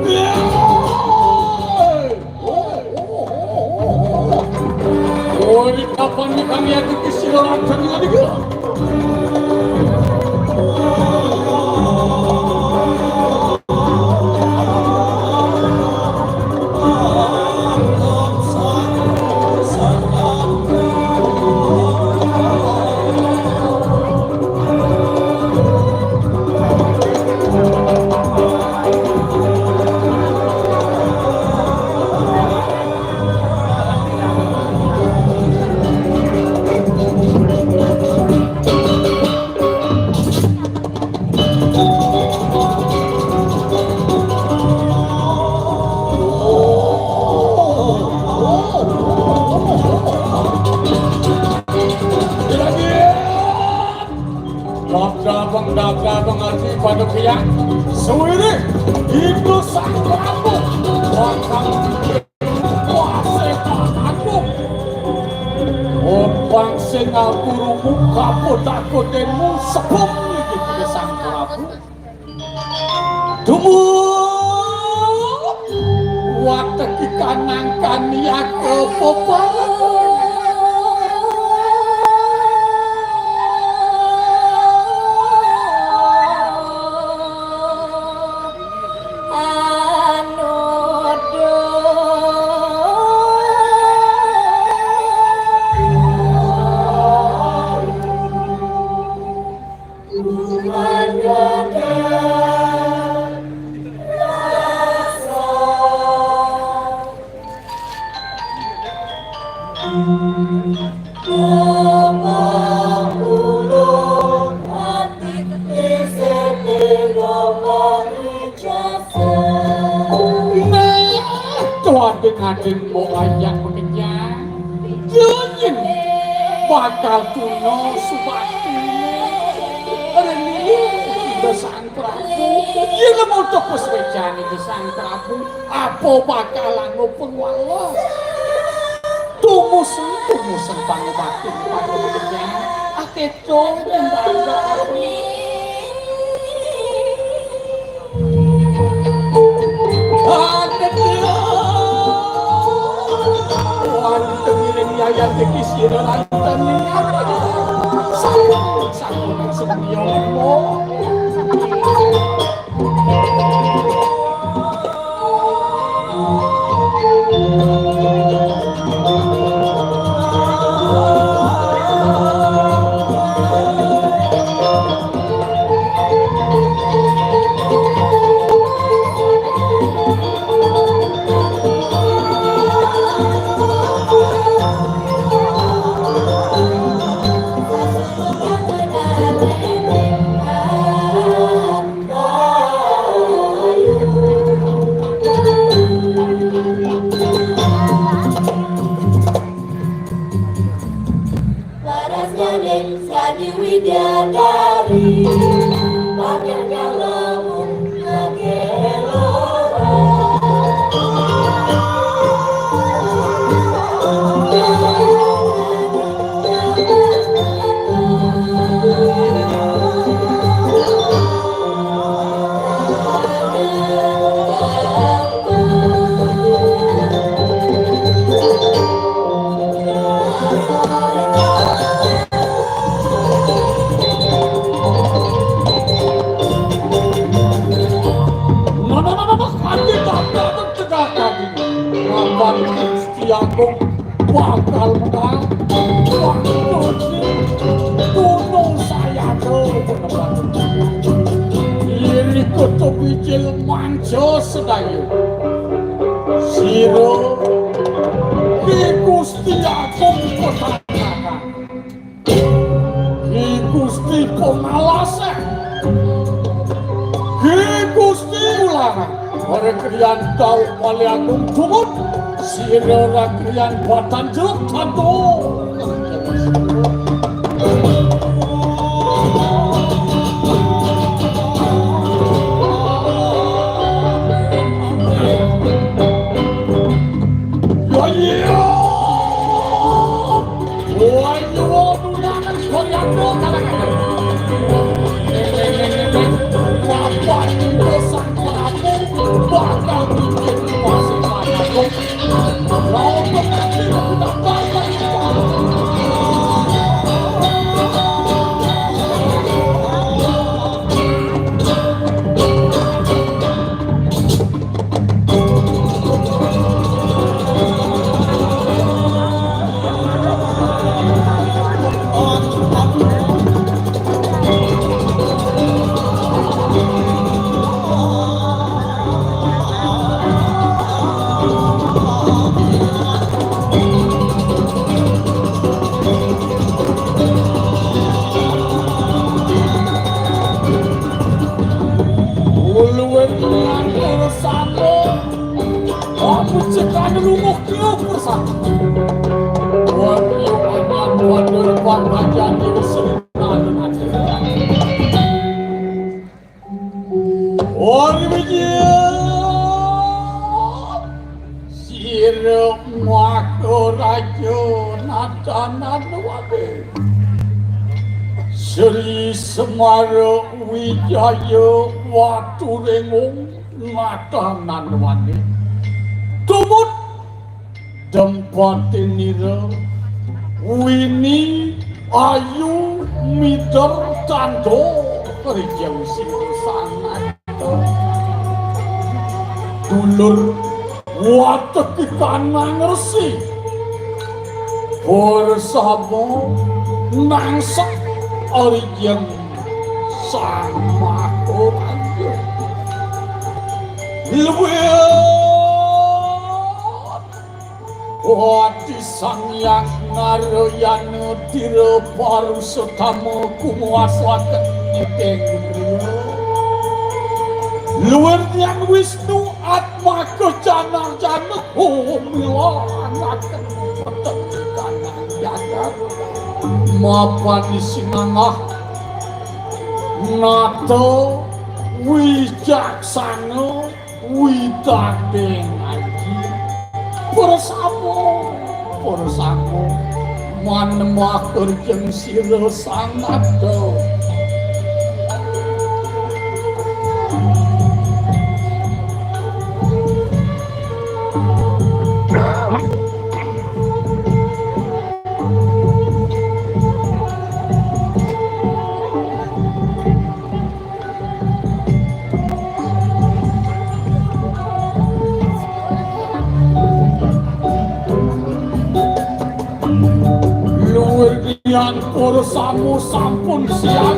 Iya. Oh, kapan kami ada kesilapan dengan dia? Panukian, suwiri, Ida Sang Prabu bakal kuasa Agung. Ompang sing ngapurungu kapodhakodenmu sebum iki Ida Sang Prabu. Dumun wateki kanangkan yaka peparan. Nah, tuh ading-ading mbok ajak mengenyang. Yo yen bakal tuna subaktine. Rene Ida Sang Prabu. Yen mau tepus wejane Ida Sang Prabu, apa bakal anggo pengwala? Tumusen, tumusen pangobati pada mengenyang. Aketo yen bakal Wonten ing yayan iki sira lanten sampun sampun semuanya. Parasnyaning Sadi Widyadari, panjang lamun kagelora. Nah, nah, nah, nah, nah, kaki tak dapat tegak kaki. Lawan Gusti Agung bakal menang. Wah, Gusti, tunung saya tuh. Iri kutu bicil manjo sedaya. Sira Ki Gusti Agung Petanakan. Ki Gusti Pengalasé. Ki Gusti Ularang. Ora kriyan tau Wali Agung Dungut. Sira ora kriyan Batan Jeruk Tanto. Wah, iya. Wah, iya, wah, undangan Koryatno kalangan. Bapak Ibu Sang Prabu bakal bikin masing-masing. Lawan pengantin udah banyak. Luwih lantur sampun. Aku cekak lumuh kiu persatu. Wong kiu anak wadur pang ajan diri sendiri. Canan wani. Sri Semara Wijaya Waturengung ngatanan wani. Tumut Dempatinira Wini Ayu Mider Tando Rijeng Sira Sangat. Dulur wateki kanang resi. Bersama nangsek Rijeng Sang Makoranja. Luwih Wati Sang Hyang Narayana Tira Parusetama kumuwasaken niteng griya. Luwir Hyang Wisnu Atmaka Janarjana humilanaken peteng kanang jagat. Mapan sinanggah nata wicaksana Witakeng aji. Persamo, persamo. Manembah kerjeng sira sangat. Luwir Dian Pursamu sampun siap.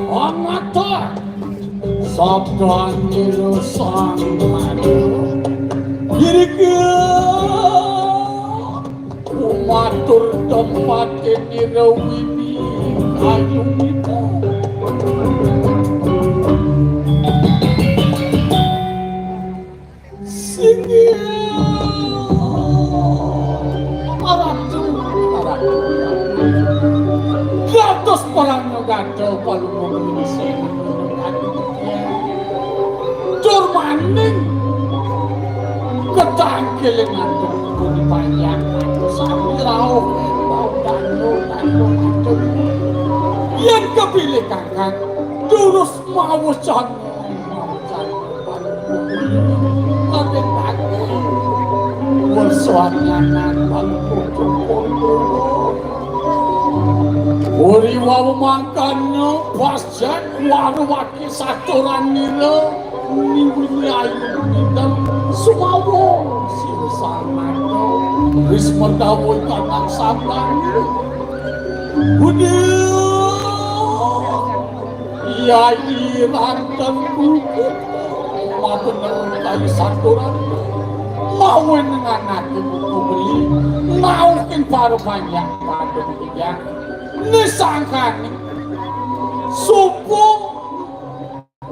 Angata sabdanira sang madu. Irika Kumatur tempatin ira wini kayunita. Singgih. Maratu, maratu. Gatos parang gada palungguh sing. Tur maning ketangkiling antuk pun panjang sami rauh bau dano dano antuk. Yen kepilih kakak terus mawesan mawesan Adik aku. Wasuan nyanan maluku cukup. Uri wau mangkana pasjak waru waki saturan nira niwini ayu nidang sumawa sira sarmada. Risma dawuh kanang sambang. Budi. Yayi ranten bukit. Mabener kayu saturan. Mawin nganake buku beli. Naukin para banyak pada tiga. Nisangkani. Supu.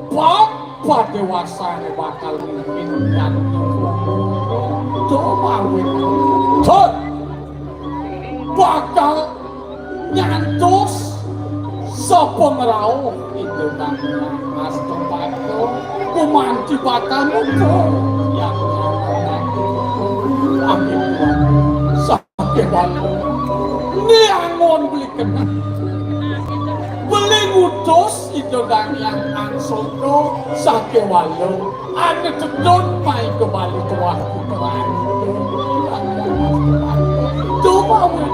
Bab padewasane bakal mimpin dan do mawin. Tur bakal nyantos sapa ngrauh Ida Kang Astapatma gumanti bakal muka yang nyantos. Amin. Sakéwala. Niangon beli kenah. Beli ngutus Ida Dang Hyang Angsaka sakéwala. Ane tetun mai ke Bali tuah puteran. Tumawi.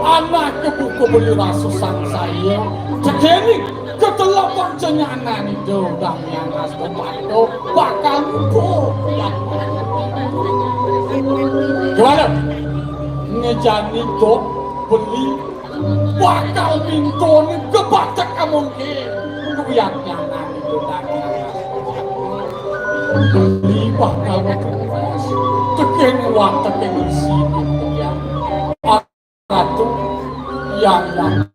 Anak ke buku beli rasu sang saya. Cekening. Ketelepon cenyanan itu Dang Hyang Astopato bakal ngumpul. Gimana? Ngejani dot beli bakal mintoni kebatek amongke. Kuwiat nyanan itu Dang Hyang Astopato. Beli bakal tekeng wah tekeng isi gitu ya. Ratu yang yang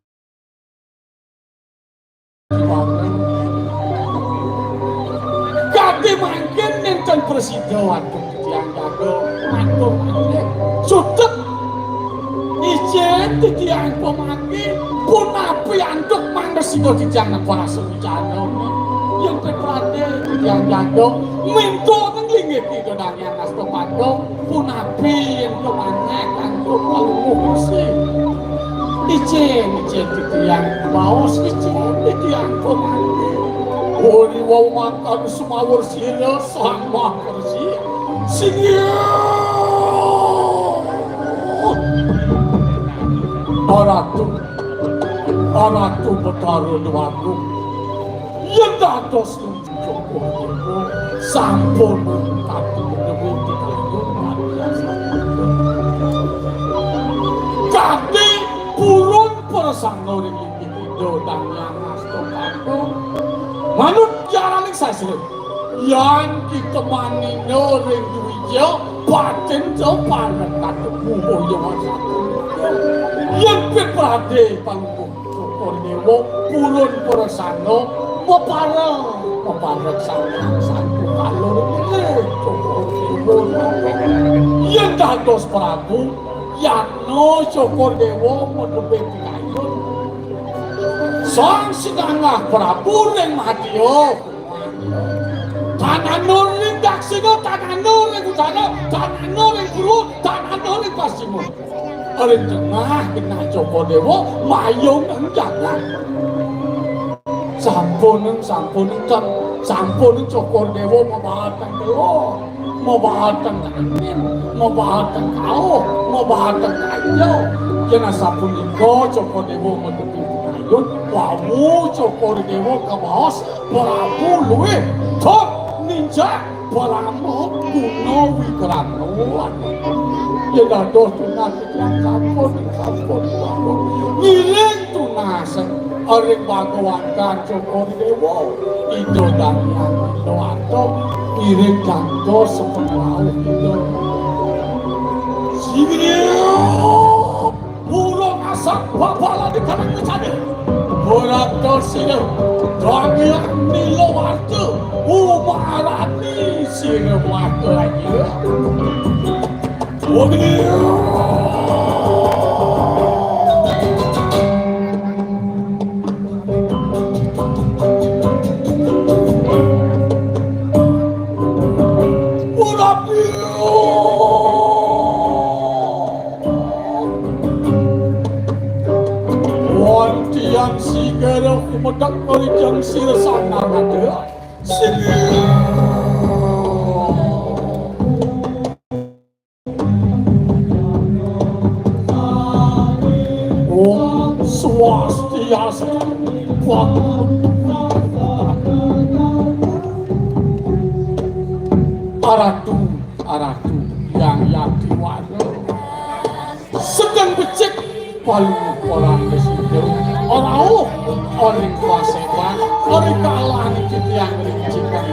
Kadhe mangkin nénten prasida antuk titiang jaga matur mangke. Sutet ijin titiang pamangke punapi antuk mangda sida titiang nekuasa wicana. Yen Pradé titiang jaga minta nang linggih Ida Dang Hyang Asta Paduka, punapi yen kemaneh kantuk kalungguh Resi. Icén, icén titiang baos, icén titiang kemaneh. Ori wau mangkana sumawur sira Sang Maha Resi. Singgih. Aratu, Aratu Betara Déwagung. Yen dados nuju Cokor Déwa, sampun kadi menawi pikayun kadi asma. Kadi purun prasangga ring Ida Dang Hyang Asta Paduka. Manut jaraning sastra, yan kita manina ring dwija, pacinta parekat bubuh yawa satu. Yan pit pradé panggung Cokor Déwa, purun prasangga, mapareng, mapareng sang sang kala ring Cokor Déwa. Yan dados Prabu, yatna Cokor Déwa madepé pikayun. Sang Sinanggah Prabu ring Madya. Tan anur ring daksina, tan anur ring utara, tan anur ring purwa, tan anur ring pascima. Ring tengah genah Cokor Déwa mayung ing jagat. Sampunang, sampunang, sampunang Cokor Déwa mabaatang telur, mabaatang angin, mabaatang kauh, mabaatang kaja. Yén asapunika Cokor Déwa madepé pikayun, wau Cokor Déwa kabaos Prabu luih tur ninjak parama guna wikrama. Yén dados tunas titiang sampun, sampun, sampun. Ngiring tunas ring Bhagawan Cokor Déwa, Ida Dang Hyang Déwata, ngiring kantos sepengrauh Ida. Sira burung asap babala di karang kecana. Berata sira, Dang Hyang Nilawarta, Umarani sira mata aja. Wantian sigara kumedek merijan sira sang narada. Sira. Om Swastiastu. Aratu, aratu, yang yati wara. Sedeng becik palu orang kesida. Rauh oning paseban, ori kalah niki tiang ring cikang.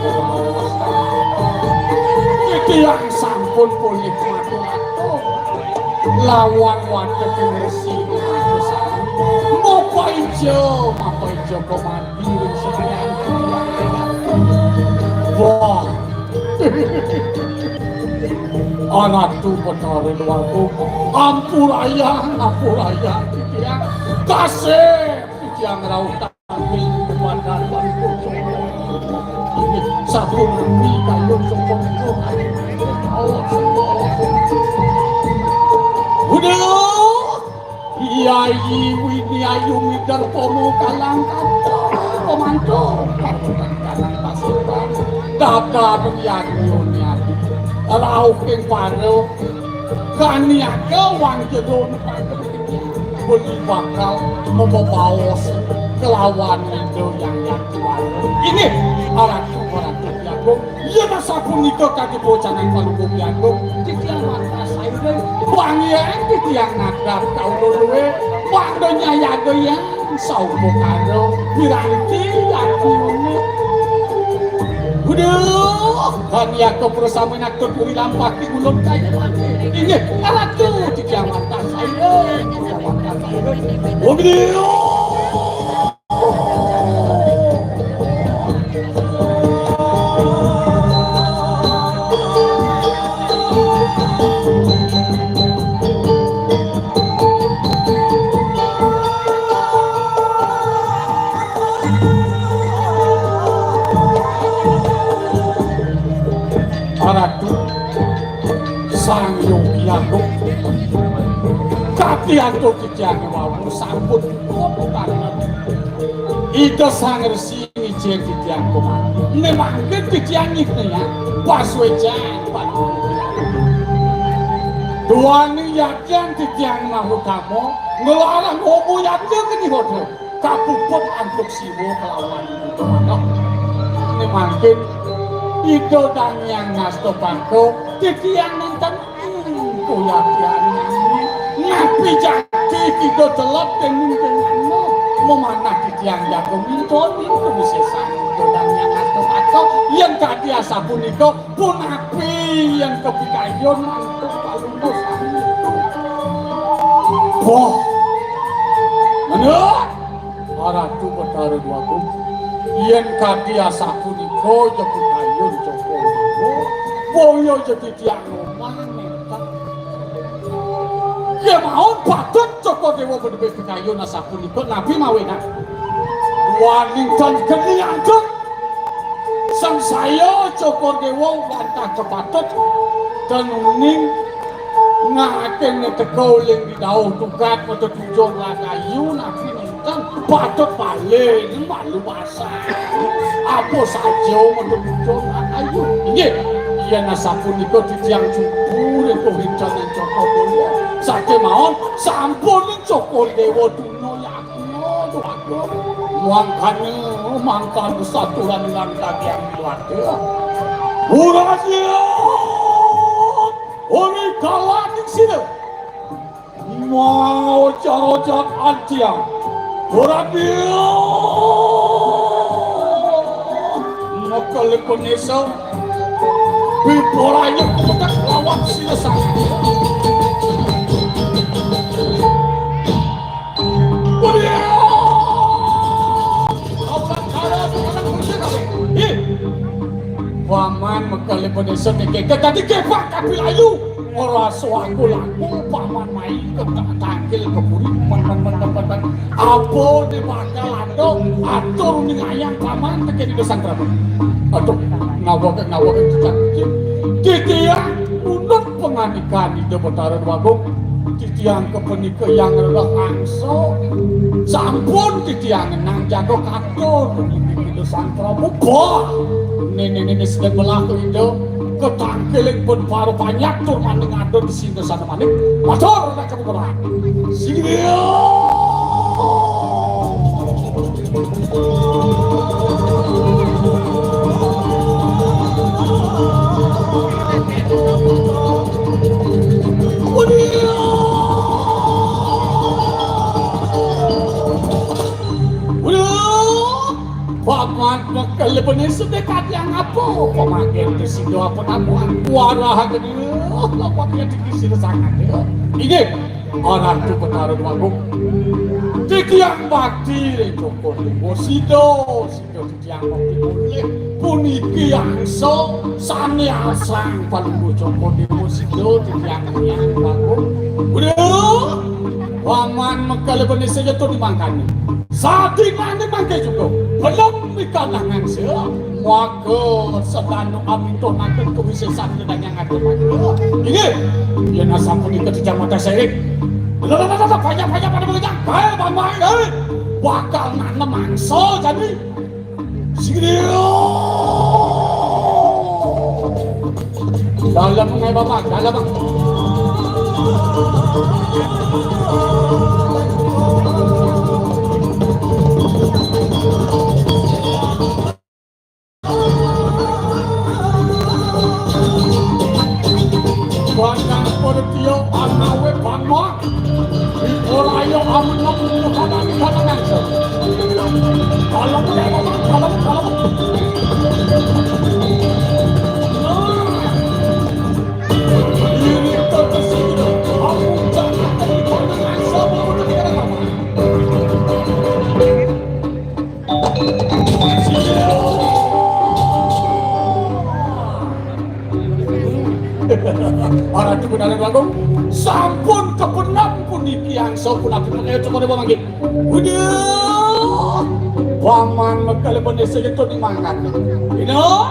Titiang sampun pulih matur atur. Lawang watek ing resi matur sami. Mapa ija, mapa ija pamandi ring sami. Wah. Anatu Betara Déwagung, ampurayang, ampurayang titiang. Kasép titiang rauh Sabun nepi kayun sempurna. Uduh! Yayi Wini Ayu Mider Pomo Kalang Kanto, Romanto, Kalang Pasiban, Dada Yayu Niadi, Rauh King Paro, Kaniaga Wang Jedon, Pagem Beli bakal mabaos kelawan Ida Hyang Yati Wara. Inggih, Ratu, Ratu Agung. Yén asapunika kadi bocaning Palungguh Agung, titiang wantah saireng, panggihan titiang nadhep kaula luwih, mangda nyayaga yang saupakara, piranti yati wengi. Uduh, kaniaga prasami Kepuri lampah ing ulun kaya mati. Inggih, Ratu, titiang wantah saireng, titiang wantah saireng. Wong gedé. Atur titiang wau sampun kuwat. Ida Sang Resi ngicén titiang kumaha. Né mangkin titiang ngiknayang pasuécan. Duaning yadnya titiang mahutama, nglarang homo yadnya geni hoda. Kapuput antuk Siwa kelawan manah. Né mangkin Ida Dang Hyang Nastapaka, titiang nénten Kuyatian nami, napi jati Ida Celep déning dénganmu? Mamanah titiang jaga minton, minton wisésan Ida Dang Hyang Nastapaka. Yén kadi asapunika, punapi yén kapikayun antuk palungguh sami? Boh. Manut. Ratu Betara Déwagung, yén kadi asapunika ja pikayun Cokor Déwa, boya ja titiang ngomah nénten. Kémaon patut Cokor Déwa badhé pikayun asapunika, napi mawinan? Duaning tan geni antuk. Sangsaya Cokor Déwa wantah kapatut, tan uning ngakéné teka uling didauh tukat mata tujon rakayu, napi nénten patut bali malu basang. Apa saja mata tujon rakayu. Inggih, yén asapunika titiang cupu ring kawicanan Cokor Déwa. Sakémaon sampun Cokor Déwa tuna ya Aduh, aduh. Mangkana, mangkana saturan lan kagian keluarga. Urasya! Uri kalaning sida. Mau carojak antiang. Urasya! Maka lepon nesa. Bipolanya kumedak lawan sila sakti. Paman mekalih penesa niki. Dadi kebak kapilayu. Ora suwaku laku paman mai ke tangkil ke puri. Man, man, man, man, man, man. Apa ne bakal ada atur ning ayang paman teke di Sang Prabu. Aduh, ngawak, ngawak, cicak, cicak. Titiang nunut pangandikan Ida Betara Déwagung. Titiang kepenika yang rereh angsa. Sampun titiang ngenang jaga katur. Ida Sang Prabu, bah! Nene-nene sedek belah ke Ida. Ketangkiling pun paru panyak tur maning ada di sini sana maning. Matur nak kamu kebah. Sini dia. Paman mekel benih sedek katiang apa? Pemangkin ke sido apa namuan? Kuarah ke dia. Lawan dia tinggi sila sangat dia. Inggih, Ratu Betara Déwagung. Titiang bakti ring Cokor Déwa sida, sida titiang bakti mulih. Puniki angsa sane asang Palungguh Cokor Déwa sida titiang titiang Déwagung. Udah, paman mekel benih saja tu dimangkani. Sadingane mangke juga. Belum ikan tangan sila. Maka sedanu amito nanten kewisesan gedang yang ada mangke. Inggih. Yen asapunika titiang mata sering. Lha, lha, lha, lha, banyak, banyak pada banyak. Kae, Bambang, kae. Bakal nanem angsa jani. Sing dia. Dalam, kae, Bambang, dalam. Banyak pertia anawe panwa. Ora ayo amun ngomong kanan kanan aja. Kalau kalau kalau ini terkesida. Amun jangan terlibat dengan sama udah tidak apa-apa. Ratu Betara Déwagung, sampun kapenep puniki angsa punapa menawi Cokor Déwa mangkin. Udah. Paman Mekel Bendese itu di mana? Ino,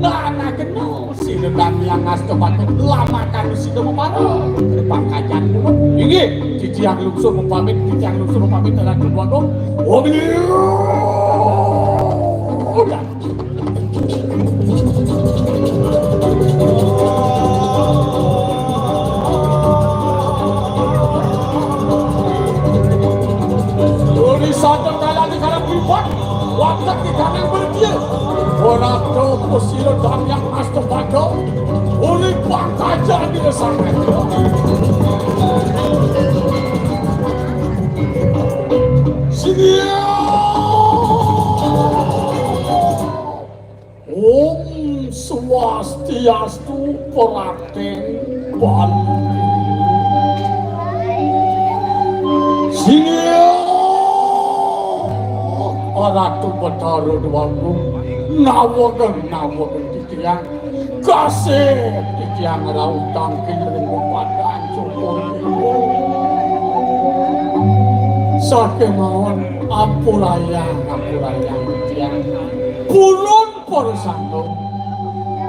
nana kena. Sira Dang Hyang Ngasta Bakti lamakan sira mapara. Pangkajan kula. Inggih, titiang lungsur mapamit, titiang lungsur mapamit, Ratu Dwagung. Waduh. Uri sadar dalam di kalang lipat, watak di kalang berdia. Ora to pesira damyang astapata, uri pangkaja di sangat. Sini. Om Swastiastu, Prating Bali. Sini. Ratu Betara Dwagung, nawegeng, nawegeng titiang. Kasih titiang rauh tangkil ring padan syukur. Sakémaon ampurayang, ampurayang titiang. Purun Para sangga,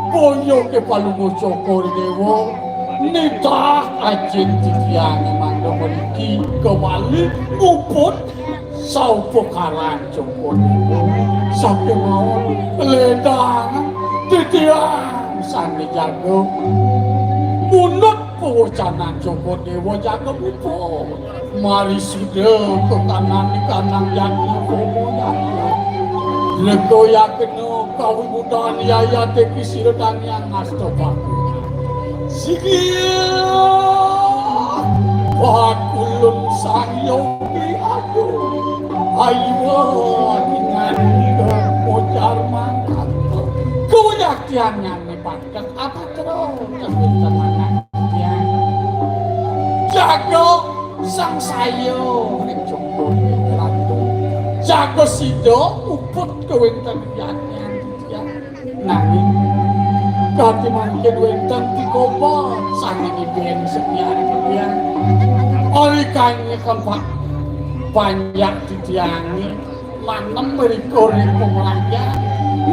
boya ké Palungguh Cokor Déwa nitah ajin titiangé mangda mriki ka Bali nguput saupakaran Cokor Déwa. Sakémaon ledang titiang sané jaga munut pawecanan Cokor Déwa jaga nguput. Mari sida ka kanan di kanan yatna komo yatna. Lega yatna kawibudan yayate kisira daniang astapaka. Sigi pakulun sang yogi ayu. Ayu dengan mocar mangkat. Kewayaktian nyane pantek apa terus. Kewintenan tiang jaga sangsaya ring jemput ratu. Jaga sida uput kewinten yatnyan tiang. Nanging kati mangkin wenten pikoba sane niben sekian tiang. Ori kanye kempak panjak titiange manem mriko ring pamrajan.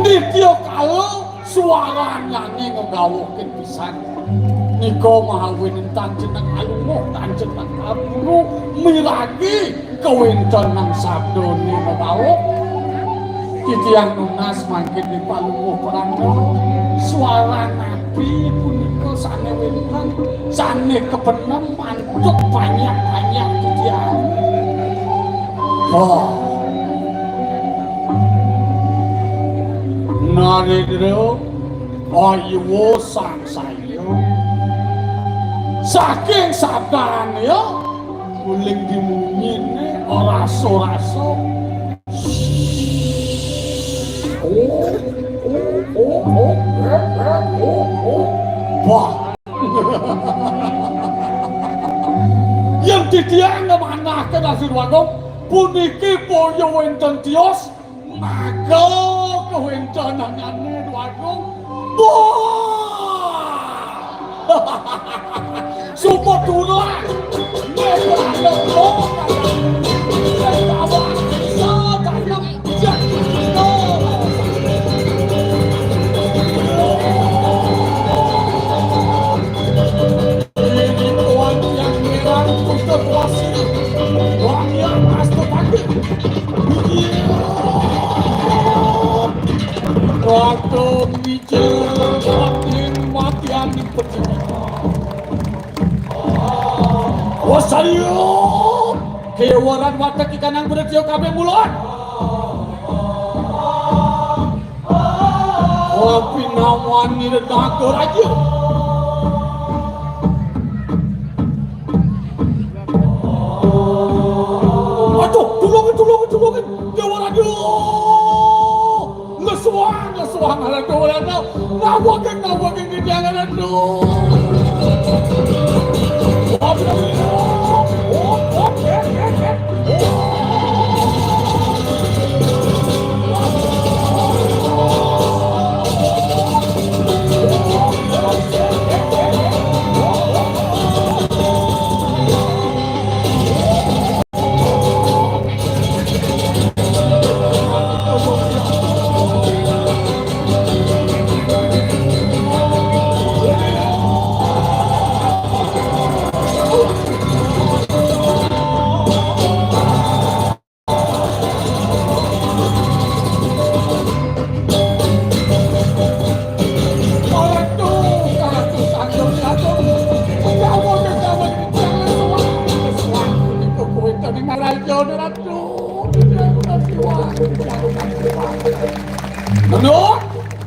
Nitya kala Suaranyane ngegawuhke pisan. Nika mahawin entan jeneng alumuh, tan jeneng aburu, miragi kawentenan sabdane ngegawuh. Titiang nunas mangkin di palungguh pranda. Suara napi punika sane wenten, sane kapenem antuk banyak-banyak titiang. Oh. Narendra, ayuwa sangsaya. Saking sabdane ya, uling dimunyine rasa-rasa. Oh, oh, oh, oh, eh, eh, oh, oh. Wah. Yen titiang ngamanahke Ratu Dwagung, puniki boya wenten tios, maga kawentenane Dwagung. Wah! Sumpah turun. Waktu mijil, matian di peti. Wasario, kewaran watek ikanang beretio kabeh mulon. Kopi nawan nirdaga raja. Aduh, tulungin, tulungin, tulungin. Dewa raja. Lesuang, lesuang, ala Dewa raja. Nawakin, nawakin di jangan, aduh. Ratu, Ratu, Ratu. Nenu,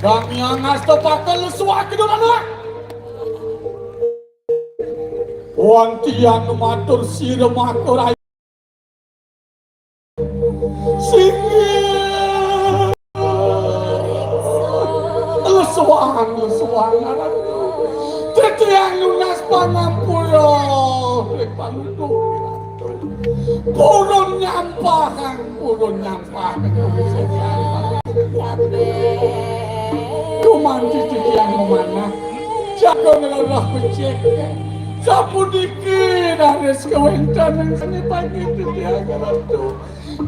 Dang Hyang Astapaka lesuang kidul anak. Wan tiang matur sira maka rai. Singgih. Lesuang, lesuang, Ratu. Titiang nunas pangampura ring panutup. Purun nyampahang, purun nyampahang. Gumanti titiang mamanah, jaga ngrereh becik. Sapuniki raris kawéntenan sané panggih titiang, Ratu.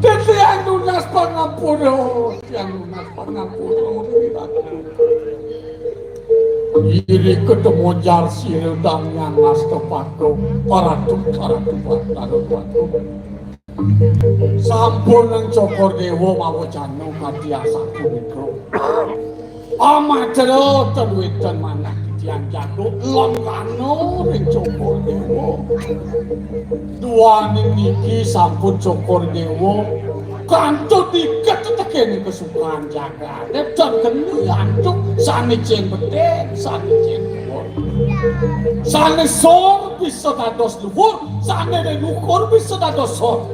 Titiang nunas pangampura, titiang nunas pangampura, Ratu. Iri ketemu jar sira Dang Hyang Astapaka, Ratu, Ratu, Ratu, Ratu. Sampun Cokor Déwa mawacana kadi asapunika. Amatra ten wénten manah titiang jago lengkana ring Cokor Déwa. Duaning niki sampun Cokor Déwa kantun diket tekening kesukaan jagaté, tan keni antuk sané cén betén, sané cén duur. Sané sor bisa dados luhur, sané luhur bisa dados sor.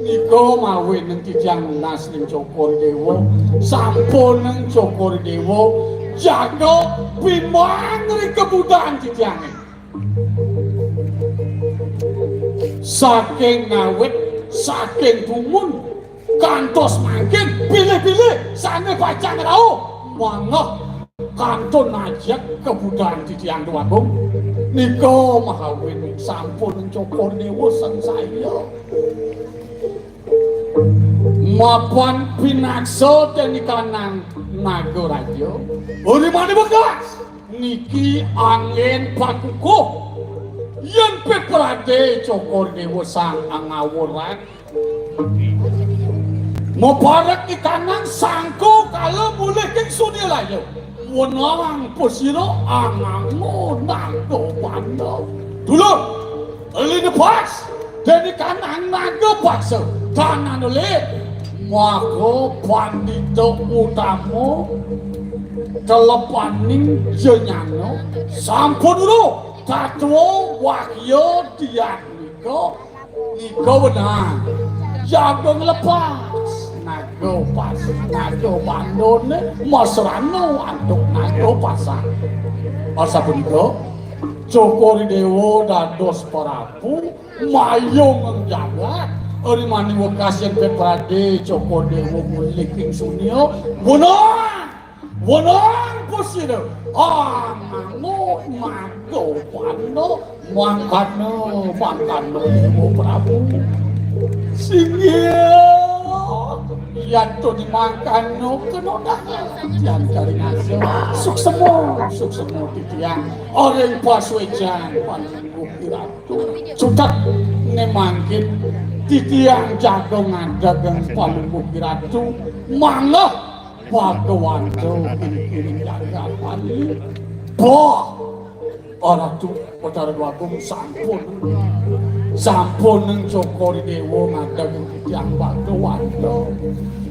Nika mawinan titiang nunas ring Cokor Déwa, sampun Cokor Déwa jaga pimbang ring kabudayan titiangé. Saking ngawit, saking dumun, kantos mangkin, bilih-bilih sané pacang rauh manah kantun ajeg kabudayan titiang, Déwa Agung. Nika mawinan sampun Cokor Déwa sangsaya. Mapan pinaksa denikanang Nagaraja. Uri mani bekas. Niki anggén pakukuh. Yén pit pradé Cokor Déwa sang angawuran. Maparek ikanang sangka kala mulih king sunia laya. Wenang pasira angangun naga panda. Dulur, linepas, denikanang naga paksa. Tan anulit, maka pandita utama telepaning jenyana sampun uruh tatwa wahya diatmika. Nika wenang. Jaga nglepas. Naga pas, naga bandone, masrana antuk naga pasang. Asapunika, Cokor Déwa dados prabu, mayung jagat, rimani wekas yén pradé Cokor Déwa mulih ing sunia, wenang! Wenang pasira, angangun naga panda, mangkana, mangkana Déwa Prabu. Singgih, yan to dimangkana kena dah, yan karing asa. Suksema, suksema titiang, ring pasuécan Palungguh Iratu. Sutet né mangkin titiang jaga ngadeg Palungguh Iratu, mangga Bhagawanta ing, ing jagat Bali. Bah, Ratu Batara Déwa Agung sampun, sampun Cokor Déwa ngadeg titiang Bhagawanta.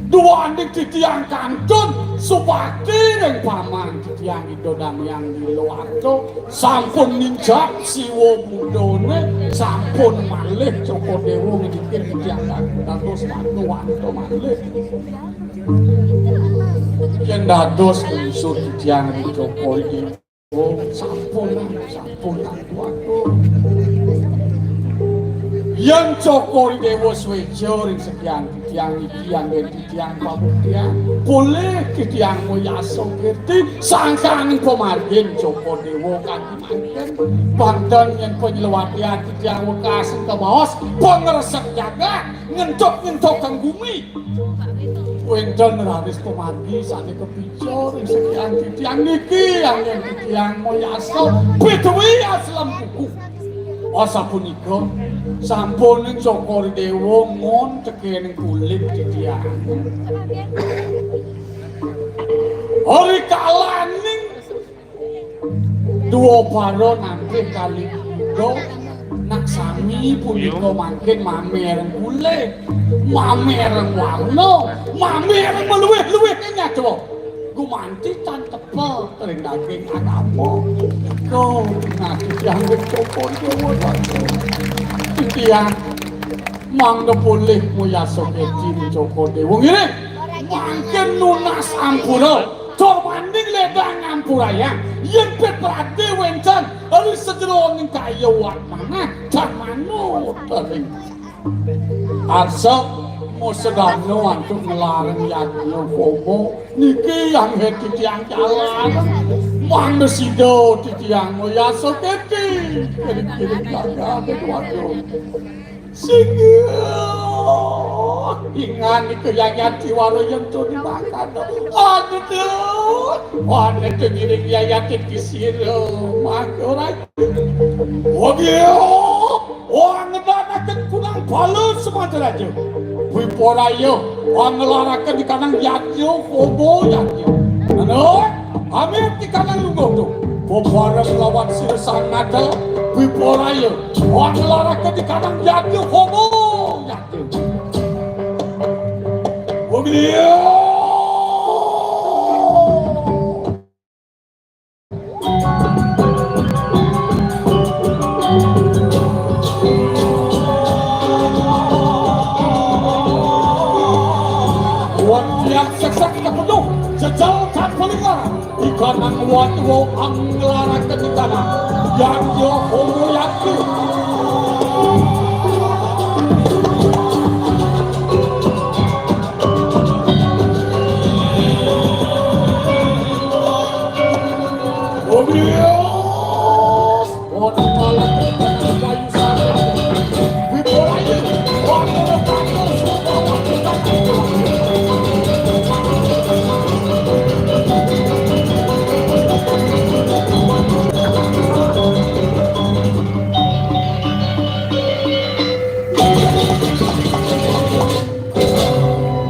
Duaning titiang kantun subakti ring paman titiang Ida Dang Hyang Nilawata. Sampun ninjak siwa budane, sampun malih Cokor Déwa ngedikin titiang dados Bhagawanta malih. Yen dados lungsur titiang ring Cokor Déwa, sampun, sampun, Ratu Agung. Yen Cokor Déwa sueca ring sekian titiang niki anggen titiang pabuktian, polih titiang mayasa kirti, sangkaning pamargin Cokor Déwa kanti mangkin. Banten yen panyelewatian titiang wekasan kabaos, pangresek jagat, ngentuk-ngentuk kang gumi. Wenten raris pamargi sane kapica ring sekian titiang niki, anggen titiang mayasa, pituwi aslem kuku. Asapunika, sampun Cokor Déwa ngon tekening kulit titiang. Ori kalaning dua para nampih kali Buddha, nak sami Iki punika mangkin mamereng kulit, mamereng warna, mamereng meluwih-luwih nyadwa. Gumanti tan tepel ring daging agama. Nika ngaji titiang ring Cokor Dewa. Titiang mangda polih moyasa keci ring Cokor Dewa. Ngiring, mangkin nunas ampura. Tur maning ledang ngampurayang. Yen pit pradé wénten ring sajeroning kaya wat manah, tan manut ring arsa. Masedana antuk nglarang yadnya homo. Niki yang heti tiang jalan. Mangda sida titiang moyasa keci. Kiri-kiri gagah, waduh. Singgih. Ingan nika Yayan Tiwara yen to dimakan. Aduh. Ana to ngiring Yayan ing sira, mangka ora. Wagya. Wah, ngedanaken kunang bala semantaraja. Wiporaya, wah, ngelaraken dikanang yadnya, homo yadnya. Anu, amit dikanang lungguh to. Bebareng lawan sira sang nata, Wiporaya, wah, ngelaraken dikanang yadnya, homo yadnya. Wagya. Wan tiang seksek kapenuh, jejal tan paling larang. Ikanang wadwa anglaraken ikanang. Yadnya homo yadnya.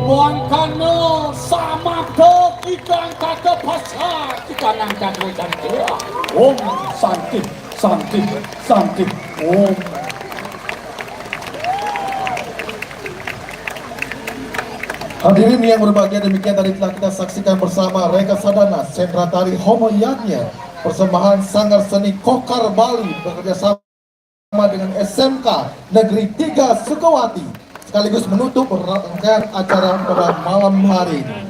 Mangkana samabda ikang kata pasar, ikang angkat wedan. Om Santi, Santi, Santi, Om. Hadirin yang berbahagia, demikian tadi telah kita saksikan bersama Reka Sadana, Sentra Tari Homo Yadnya, persembahan Sanggar Seni Kokar Bali bekerja sama dengan S M K Negeri Tiga Sukawati, sekaligus menutup rangkaian acara pada malam hari ini.